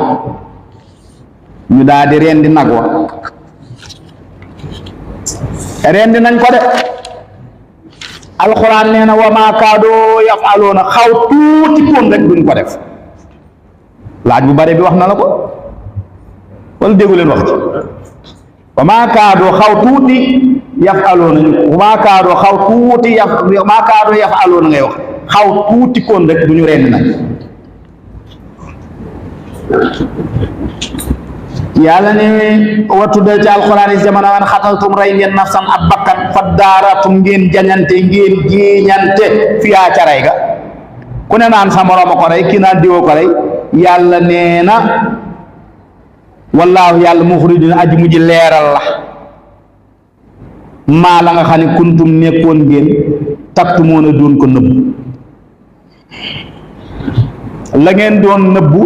ñu daal di rendi nag wa rendi nañ ko de alxuraan nee na wa maa kaadoo yafaloona xaw tuuti koon rek duñ ko def laaj bu bare bi wax na la ko wala déggu leen wax ci wa maa kaadoo xaw tuuti yafaloona wa maa kaadoo xaw tuuti wa maa kaadoo yafaloona ngay wax xaw tuuti koon rek du ñu rendi nañ yàlla ne watudal ci alxuraan yi jamono wan xataltum rey ngeen nafsan ab bakkan fa daaratum ngeen jañante ngeen jiiñante fiyaa ca rey ga ku ne naan sa moroom a ko rey kii naan diwoo ko rey yàlla nee na wallaahu yàlla muxrijun aji mujj leeral la maa la nga xam ne kuntum nekkoon ngeen taktumoon a doon ko nëbbu la ngeen doon nëbbu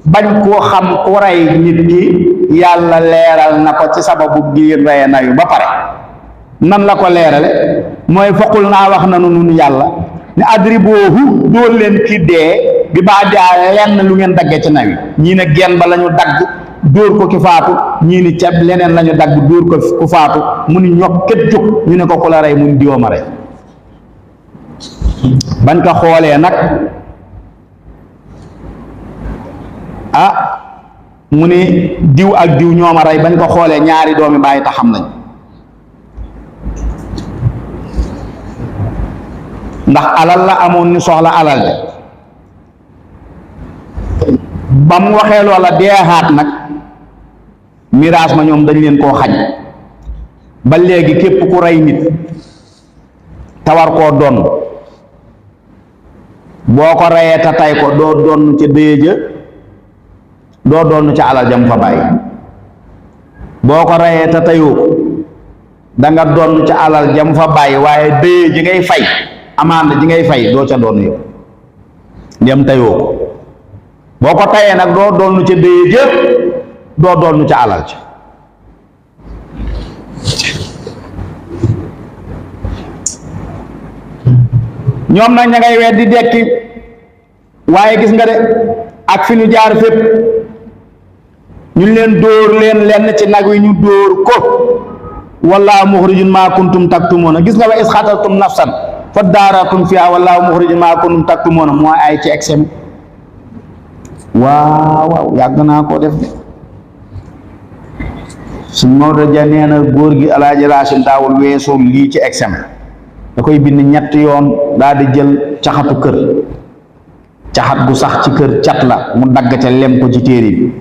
bañ koo xam ku rey nit ki yàlla leeral na ko ci sababu gi reye nayu ba pare nan la ko leerale mooy foqul naa wax na nun yàlla ne adriboohu dóor leen ki dee bi baa daa lenn lu ngeen dagge ci nawi ñii ne genn ba la ñu dagg dóor ko ki faatu ñii ni ceeb leneen la ñu dagg dóor ko ku faatu mu ni ñokk ket jóg ñu ne ko ku la rey mu ni diwooma rey bañ ko xoolee nag mu ni diw ak diw ñooma rey bañ ko xoolee ñaari doomi bàyyi ta xam nañ ndax alal la amoon ni soxla alal de ba mu waxee loola deexaat nag miraas ma ñoom dañ leen koo xañ ba léegi képp ku rey nit tawar koo donn boo ko reyee ta tay ko doo donn ca déeja doo doon ca alal jam fa bàyyi boo ko reyee te tayoo ko da nga doon ca alal jam fa bàyyi waaye dëye ji ngay fay amande ji ngay fay doo ca doon yow dem tayoo ko boo ko tayee nag doo doon ca dëye jëpp doo doon ca alal ci ñoom nag ña ngay weddi dekki waaye gis nga de ak fi ñu jaar fépp ñu leen dóor leen lenn ci nag wi ñu dóor ko wallaahu muxrijun maa kuntum taktumoona gis nga wa is xataltum nafsan fa daaratum fiha wallaahu muxrijun maa kuntum taktumoona moo ay ci examen waaw yàgg naa koo def de suñ Maodo ja nee na góor gi alaaji Raasin daawul weesoo lii ci examen da koy bind ñetti yoon daal di jël caxatu kër caxat gu sax ci kër cat la mu dagg ca lem ko ci téere bi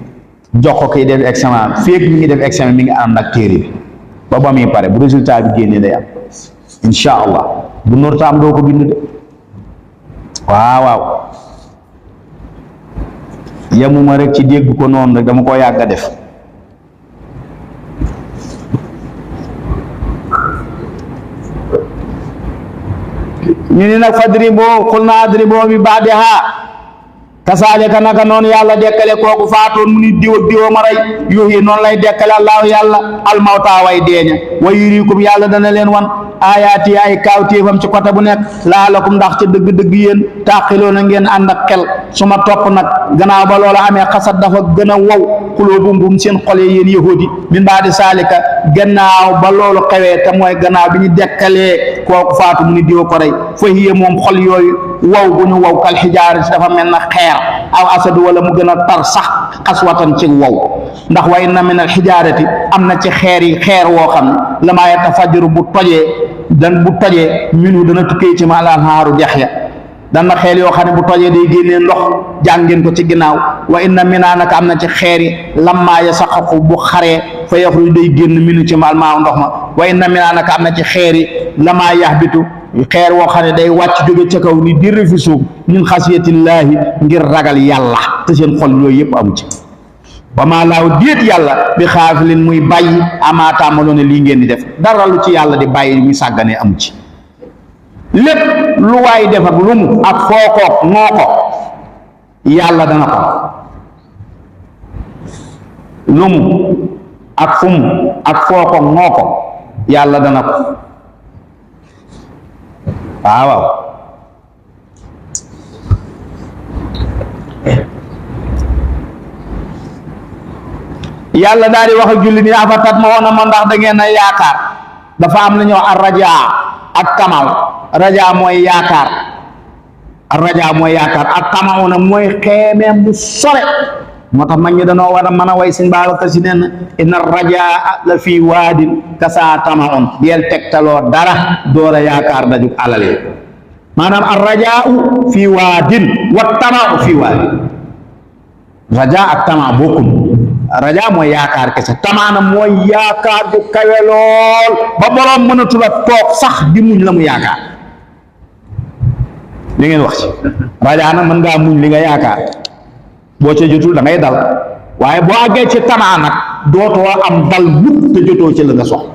jox ko kiy def examen féeg mi ngi def examen mi ngi ànd ak téere bi ba muy pare bu résultat bi génnee day am insha allah bu norta am doo ko bind de waaw yemuma rek ci dégg ko noonu rek dama koo yàgg a def ñu ni nag fadriboo xul na adriboo bi baadiha kasaalika naka noonu yàlla dekkale kooku faatoon mu ni diw ak diwoo ma rey yuhyi noonu lay dekkale allahu yàlla almawta way deeña wa yuriikum yàlla dana leen wan aayaati ay kaawtéefam ci côté bu nekk laalakum ndax ca dëgg-dëgg yéen taaqiloona ngeen ànd ak xel su ma topp nag gannaaw ba loola amee xasat dafa gën a wow xulóobum seen xol yi yéen yahuudi min baadi saalika gannaaw ba loolu xewee te mooy gannaaw bi ñu dekkalee kooku faatu mu ni diwa ko rey fa hiya moom xol yooyu wow bu ñu wow kal xijaar si dafa mel na xeer aw asadu wala mu gën a tar sax xaswatan ci wow ndax wa inna min al xijaarati am na ci xeer yi xeer woo xam ne lamaa yatafajjaru bu tojee minu dana tukkee ci ma al anhaaru dex ya dana xeel yoo xam ne bu tojee day génnee ndox jàngeen ko ci ginnaaw wa inna minaa naka am na ci xeer yi lammaa yasaqaqu bu xaree fa yaxruj day génn minu ci ma al maa ndox ma wa inna minaa naka am na ci xeer yi lamaa yaxbitu xeer woo xam ne day wàcc jóge ca kaw ni dir fi suuf min xasiyatillaahi ngir ragal yàlla te seen xol yooyu yëpp amu ci wa maa laahu déet yàlla bi xaafilin muy bàyyi amaa taamaloon lii ngeen di def dara lu ci yàlla di bàyyi muy sàgganee amu ci lépp lu waay def ak lu mu ak foo ko moo ko yàlla dana ko lu mu ak fu mu ak foo ko moo ko yàlla dana ko waaw yàlla daal di wax ak julli ni afatat ma woon a ma ndax da ngeen a yaakaar dafa am na ñoo ar rajaa ak tamal rajaa mooy yaakaar ar rajaa mooy yaakaar ak tamaw na mooy xeemeem bu sore moo tax mag ñi danoo war a mën a way sëñ Babacar Si nee na inna rajaa la fii waadin kasaa tamaon deel tegtaloo dara door a yaakaar dajug alal yi maanaam ar rajaa fii waadin wa tamaau fii waadin rajaa ak tama bokkul rajaa mooy yaakaar kese tamaana mooy yaakaar bu kawe lool ba boroom mënatul a toog sax di muñ la mu yaakaar li ngeen wax ci rajaa nag mën ngaa muñ li nga yaakaar boo ca jotul da ngay dal waaye boo àggee ci tamaa nag dootoo am dal mukk te jotoo ci la nga soxla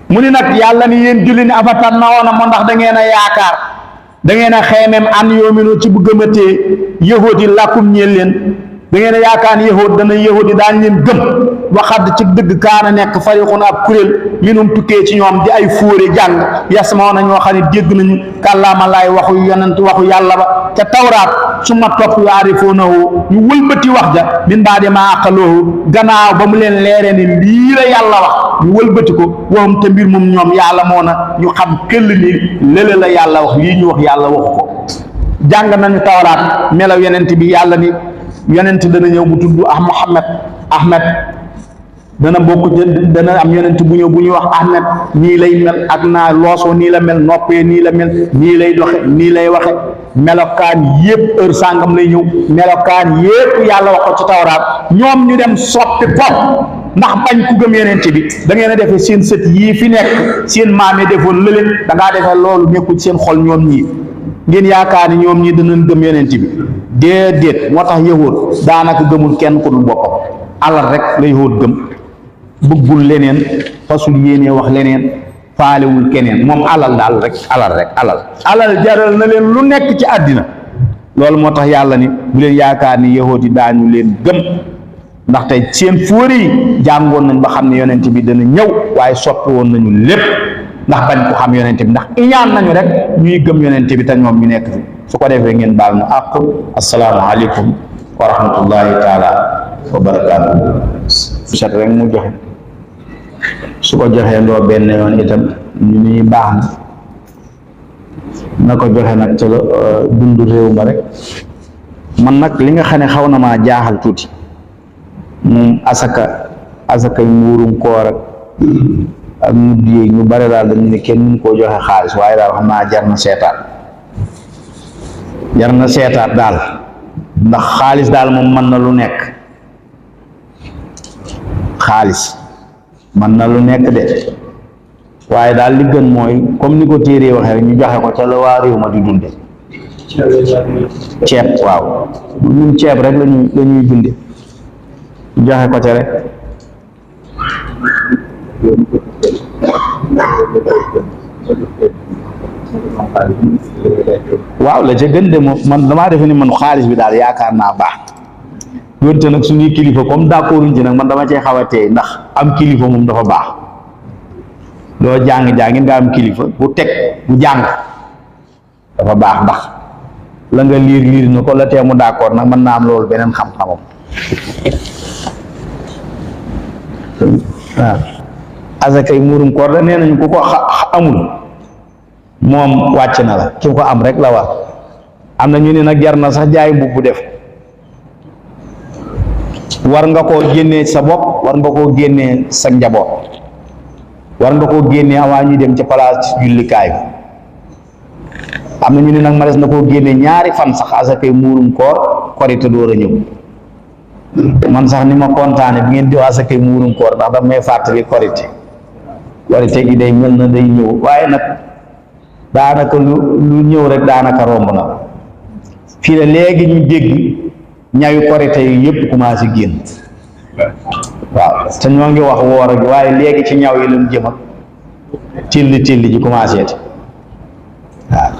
mu ni nag yàlla ni yéen julli ni afatan na woon a moo ndax da ngeen a yaakaar da ngeen a xeemeem an yoominu ci bu gëmatee yahudi làkkum ñeel leen da ngeen a yaakaar ni yahud dana yahudi daañ leen gëm waxadd ci dëgg kaana nekk fariqun ab kuréel minum tukkee ci ñoom di ay fóore jàng yasmaw na ñoo xam ne dégg nañu kàllaama laay waxu yonent waxu yàlla ba ca tawraat su ma topp yaarifuunahu ñu wëlbati wax ja min baadi maa aqaloohu gannaaw ba mu leen leeree ni lii la yàlla wax ñu wëlbati ko waxum te mbir moom ñoom yàlla moo na ñu xam këll ni lële la yàlla wax lii ñu wax yàlla waxu ko jàng nañu tawraat melaw yonent bi yàlla ni yonent dana ñëw bu tudd Ahmed dana bokk dana am yonent bu ñëw bu ñuy wax Ahmed nii lay mel ak naa loosoo nii la mel noppee nii la mel nii lay doxe nii lay waxe melokaan yépp heure sàngam lay ñëw melokaan yépp yàlla wax ko ci tawraat ñoom ñu dem soppi ko ndax bañ ku gëm yonent bi da ngeen a defee seen sët yii fi nekk seen maam yi defoon lële da ngaa defee loolu nekkul seen xol ñoom ñii ngeen yaakaar ni ñoom ñii danañ gëm yonent bi déedéet moo tax yahud daanaka gëmul kenn ku dul boppam alal rek la yahud gëm bëggul leneen fasul yéenee wax leneen faalewul keneen moom alal daal rek alal jaral na leen lu nekk ci àddina loolu moo tax yàlla ni bu leen yaakaar ni yahud yi daañu leen gëm ndax tey seen fóori yi jàngoon nañ ba xam ne yonent bi dana ñëw waaye soppi woon nañu lépp ndax bañ ko xam yonent bi ndax iñaan nañu rek ñuy gëm yonent bi te ñoom ñu nekk fi su ko defee ngeen baal mu àq assalaamu aleykum wa rahmatullahi taala wa barakaatu set rek mu joxe su ko joxee ndoo benn yoon itam ñu ni baax na ko joxe nag ci la dundu réew ma rek man nag li nga xam ne xaw na maa jaaxal tuuti moom asakay muurum koor ak mudd yi ñu bare daal dañu ne kenn mënu koo joxe xaalis waaye daal xam naa jar na seetaat daal ndax xaalis daal moom mën na lu nekk xaalis mën na lu nekk de waaye daal li gën mooy comme ni ko téeree waxee rek ñu joxe ko ca la waa réew ma di dunde ceeb waaw ñun ceeb rek lañuy dunde joxe ko ca rek waaw la ca gën de moom man damaa defe ni man xaalis bi daal yaakaar naa baax donte nag suñuy kilifa comme d'accorduñ ci nag man dama cee xaw a teey ndax am kilifa moom dafa baax loo jàng-jàngin nga am kilifa bu teg bu jàng dafa baax ndax la nga liir na ko la tee mu d'accord nag mën naa am loolu beneen xam-xamam waaw asakay muurum koor da nee nañu ku ko amul moom wàcc na la ki ko am rek la war am na ñu ne nag jar na sax jaay mbubb def war nga koo génnee sa bopp war nga koo génnee sa njaboot war nga koo génnee avant ñuy dem ci place jullikaay bi am na ñu ne nag ma des na koo génnee ñaari fan sax asakay muurum koor korite door a ñëw man sax ni ma kontaane bi ngeen di asakay muurum koor ndax daf may fàttali korite gi day mel na day ñëw waaye nag daanaka lu ñëw rek daanaka romb na fii la léegi ñu dégg ñawi korite yi yëpp commencé génn waaw te ñoo ngi wax woor gi waaye léegi ci ñaw yi lañ jëm ak tilli ji commencé te waaw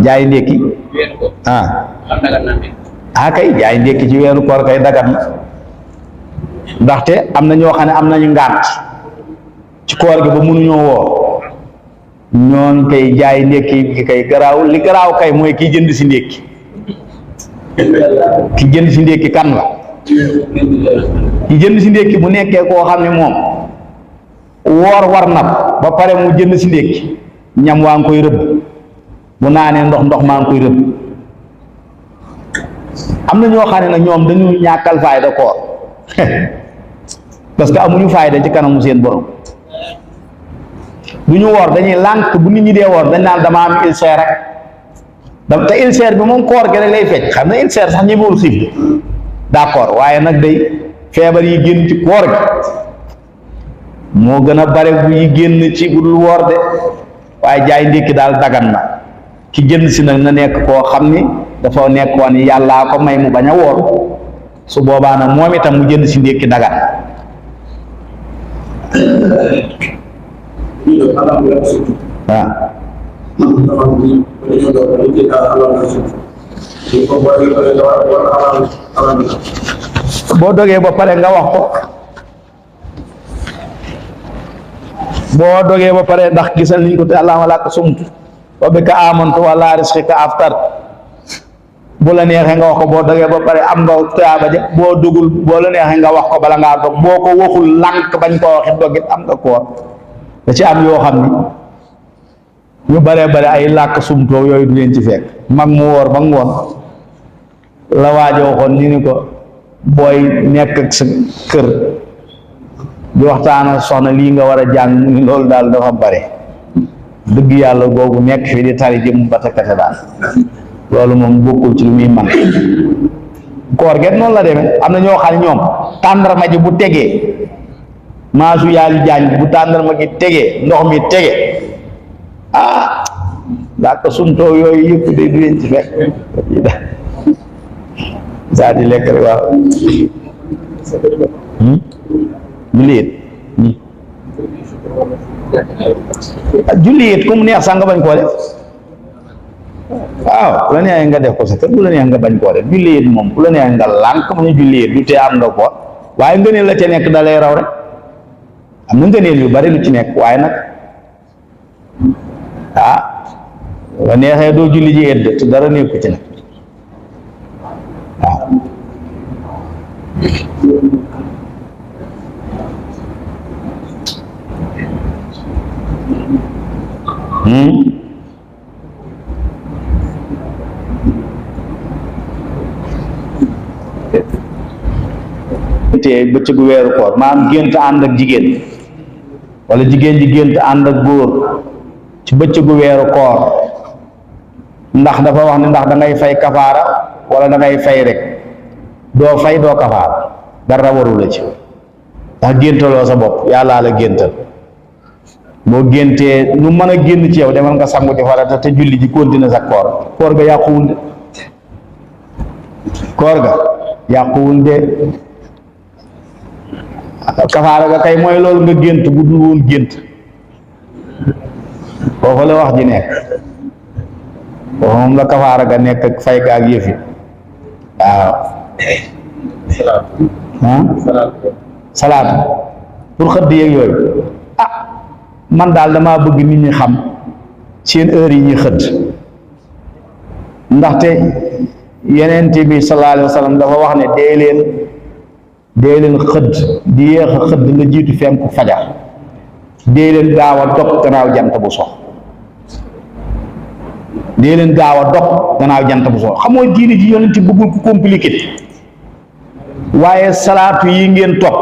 jaay ndékki kay jaay ndékki ci weeru koor kay dagat na ndaxte am na ñoo xam ne am nañu ngànt ci koor gi ba mënuñoo woor ñoon kay jaay ndékki gi kay garaaw li garaaw kay mooy ki jënd si ndékki kan la ki jënd si ndékki bu nekkee koo xam ne moom woor war na ba pare mu jënd si ndékki ñam waa ngi koy rëbb bu naanee ndox maa ngi koy rëbb am na ñoo xam ne nag ñoom dañu ñàkkal fayda koor parce que amuñu fayda ci kanamu seen borom du ñu woor dañuy lànk bu nit ñi dee woor dañ naan dama am ulcère rek te ulcère bi moom koor gi rek lay fecc xam ne ulcère sax ñemewul xiif d'accord waaye nag day feebar yi génn ci koor gi moo gën a bare bu yi génn ci bu dul woor de waaye jaay ndékki daal dagan na ki jënd si nag na nekk koo xam ni dafa nekkoon yàllaa ko may mu bañ a woor su boobaa nag moom itam mu jënd si ndékki dagan boo dogee ba pare nga wax ko boo dogee ba pare ndax gisal niñ ko te allahumma laka sumtu wa bika amantu wa ala rizqika aftar bu la neexee nga wax ko boo dogee ba pare am nga tuyaaba ja boo dugul boo la neexee nga wax ko bala ngaa dog boo ko waxul lànk bañ koo waxit dogit am nga koor da ci am yoo xam ni ñu bare ay làkk sumtoo yooyu du leen ci fekk mag mu woor ba ngoon la waajo waxoon ñu ni ko booy nekk ak sa kër di waxtaan soxna lii nga war a jàng mu ni loolu daal dafa bare dëgg yàlla googu nekk fii di tari jëm batakate daal loolu moom bokkul ci lu muy man koor get noonu la demee am na ñoo xam ne ñoom tàndarma ji bu tegee maasu yaali jaañ bu tàndarma gi tegee ndox mi tege làkk sumtoo yooyu yëpp de du leen ci fekk saa di lekk rek waaw julli it ku mu neex sax nga bañ koo def waaw ku la neex nga def ko sa kër bu la neex nga bañ koo def julli it moom ku la neex nga lànk mu ne julli it du tee am nga ko waaye ngëneel la ca nekk da lay raw rek am na ngëneel yu bari lu ci nekk waaye nag la neexee doo julli ji edd te dara nekku ci nag waaw te bëccëgu weeru koor maam gént ànd ak jigéen wala jigéen ji gént ànd ak góor ci bëccëgu weeru koor ndax dafa wax ne ndax da ngay fay kafaara wala da ngay fay rek doo fay doo kafaara dara waru la ci ndax géntaloo sa bopp yàllaa la géntal boo géntee nu mën a génn ci yow demal nga sangu ci farata te julli ji continuer sa koor ga yàquwul de koor ga yàquwul de kafaara ga kay mooy loolu nga gént bu dul woon gént foofu la wax ji nekk foofu moom la kafaara ga nekk ak fay ga ak yëfi waaw salaat pour xëdd yeeg yooyu man daal damaa bëgg nit ñi xam seen heure yi ñuy xëdd ndaxte Yonent bi sallallahu alayhi wa sallam dafa wax ne dee leen xëdd di yéex a xëdd la jiitu fenku fajar dee leen gaaw a dog gannaaw jant bu sox dee leen gaaw a dog gannaaw jant bu sox xamoo diine ji Yonent bëggul ku compliqué waaye salaatu yi ngeen topp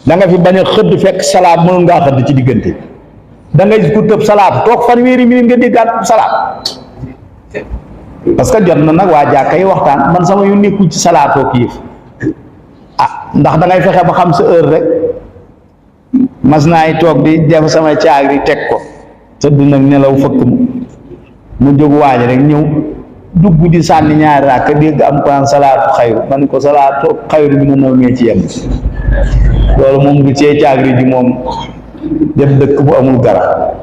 da nga fi bañ a xëdd fekk salaat mënul ngaa xëdd ci diggante da ngay ku tëb salaatu toog fanweeri minute nga déggaat salaat parce que jot na nag waa jàkka yi waxtaan man sama yu nekkul ci salaatoo ki yëf ndax da ngay fexe ba xam sa heure rek mas naay toog di def sama caag di teg ko tëdd nag nelaw fëkk mu mu jóg waaj rek ñëw dugg di sànni ñaari raaka dégg am ko naan salaatu xayru ma ne ko salaatu xayru bi na naw mee ci yem loolu moom du cee caagri ji moom def dëkk bu amul garab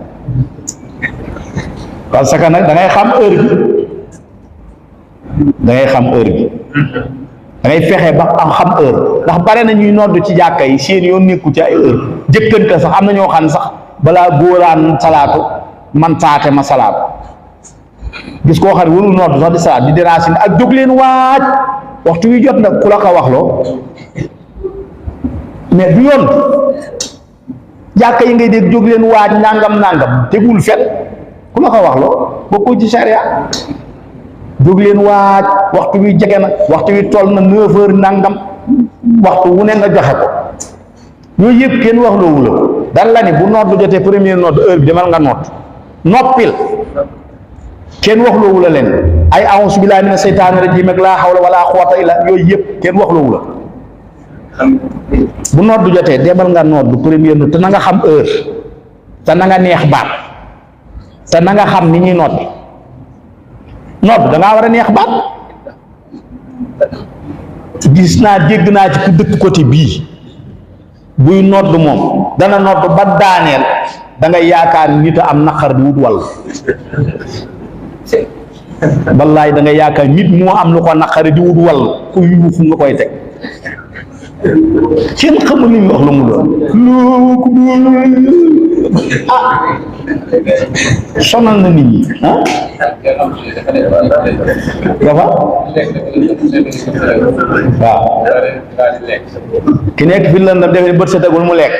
parce que nag da ngay xam heure bi da ngay xam heure bi da ngay fexe ba am xam heure ndax bare na ñuy nodd ci jàkka yi seen yoon nekku ci ay heure jëkkante sax am na ñoo xam ne sax balaa góoraan salaatu man taate ma salaatu gis koo xam ne warul nodd sax di salaat di déranger ak jóg leen waaj waxtu wi jot nag ku la ko wax loo mais du yoon jàkka yi ngay dégg jóg leen waaj nangam tegul fet ku la ko wax loo bokkul ci sharia jóg leen waaj waxtu wi jege na waxtu wi toll na 9 heures nangam waxtu wu ne nga joxe ko yooyu yëpp kenn wax loowu la ko dan la ni bu nodd jotee première nodd heure bi demal nga nodd noppil kenn wax loowu la leen ay a'uuzu billaahi mina seytaani rajiim ak laa hawla wala quwwata illa yooyu yëpp kenn wax loowu la bu nodd jotee demal nga nodd première nodd te na nga xam heure te na nga neex baat te na nga xam ni ñuy noddi nodd da ngaa war a neex baat gis naa dégg naa ci ku dëkk côté bii buy nodd moom dana nodd ba daaneel da ngay yaakaar nit a am naqar di wut wàll wallaay da ngay yaakaar nit moo am lu ko naqari di wut wàll ku yuuxu nga koy teg kenn xamul li ñu wax lu mu doon sonal na nit ñi dafa waaw ki nekk fi lëndam defe bët setagul mu lekk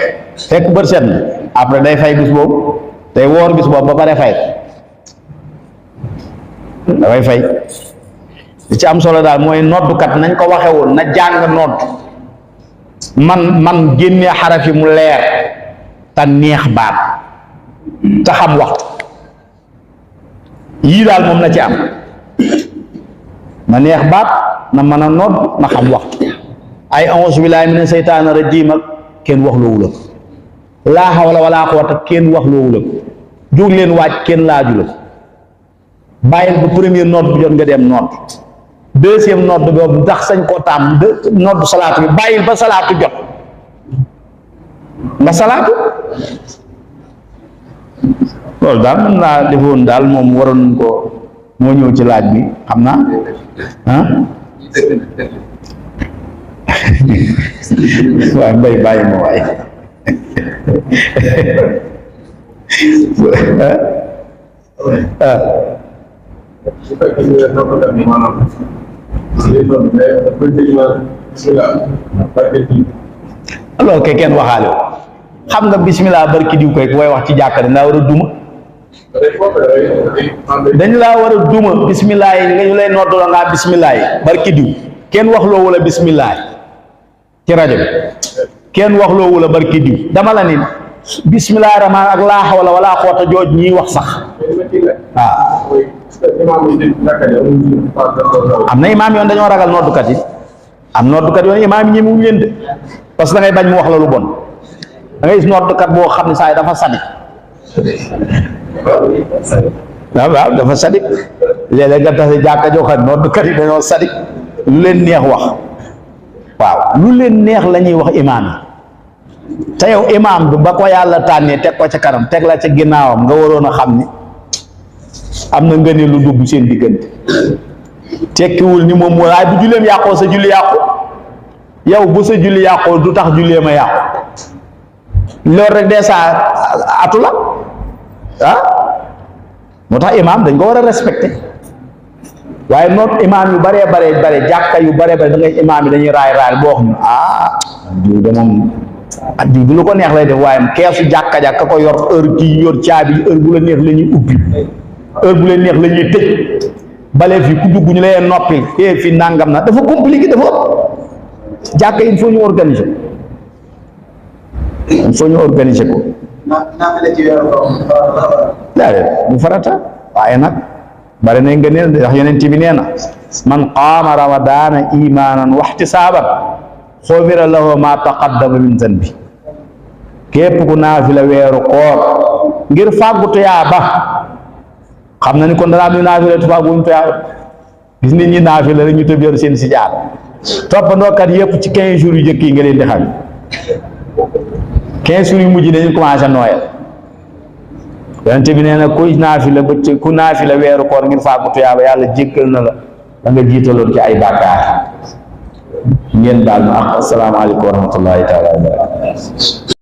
fekk bët set na après day fay bis boobu day woor bis boobu ba pare fay dafay fay li ci am solo daal mooy noddukat nañ ko waxe woon na jàng nodd man génne xarafi mu leer te neex baat te xam waxtu yii daal moom na ci am na neex baat na mën a nodd na xam waxtu ay a'uuzu billaahi mina seytaani rajiim ak kenn wax loowu la ko laa hawla wala quwwata kenn wax loowu la ko jóg leen waaj kenn laaju la ko bàyyil ba première nodd bi jot nga dem nodd deuxième nodd boobu ndax sañ koo taam nodd salaatu bi bàyyil ba salaatu jot nga salaatu loolu daal mën naa defoon daal moom waroon ko moo ñëw ci laaj bi xam naa waaye mbay bàyyi ma waay alors que kenn waxaale wo xam nga bismillah barki diw koy way wax ci jàkka dañ laa war a duma dañ laa war a duma bismillah yi nga ñu lay noddoo ngaa bismillah yi barki diw kenn wax loo wala bismillah ci rajo bi kenn wax loo wala barki diw dama la ni bismillah rahmaan ak laa hawla wala quwwata jooj ñii wax sax waaw am na imaam yoon dañoo ragal noddukat yi am noddukat yoon imaam yi ñemewuñ leen de parce que da ngay bañ mu wax la lu bon da ngay gis noddukat boo xam ne saa yi dafa sadik waaw dafa sadik léeg-léeg nga tase jàkka joo xam noddukat yi dañoo sadik lu leen neex wax waaw lu leen neex la ñuy wax imaam yi te yow imaam bi ba ko yàlla tànnee teg ko ca kanam teg la ca ginnaawam nga waroon a xam ni am na nga ne lu dugg seen diggante tekkiwul ni moom waaye bu julleem yàqoo sa julli yàqu yow bu sa julli yàqoo du tax julleem a yàqu loolu rek de saa atu la moo tax imaam dañ ko war a respecté waaye noot imaam yu bare jàkka yu bare da ngay imaam yi dañuy raay boo xam ne diw de moom diw du lu ko neex lay def waaye keesu jàkka ko yor heure kii yor caabi heure bu la neex la ñuy ubbi heure bu leen neex la ñuy tëj bale fii ku dugg ñu lay noppi fii nangam na dafa compliqué dafa ëpp jàkka il faut ñu organiser ko bu farata waaye nag bari na nga neen ndax yonent bi nee na man qaama ramadaana imaanan wa ihtisaaban xufira lahu ma taqaddama min zanbi képp ku naafila weeru koor ngir fàggu tuyaaba xam na ni kon dara am naafila tubaab wuñ tuyaaba gis nit ñi naafila rek ñu tëb yor seen si jaar toppandookat yëpp ci 15 jours yu jëkk yi nga leen di xam 15 jours yu mujj dañu commencé nooyal yonent bi nee na ku naafila weeru koor ngir fàggu tuyaaba yàlla jéggal na la da nga jiitaloon ci ay bàkkaar ngeen baal ma ak asalaamaaleykum wa rahmatullahi taala wa barakatuh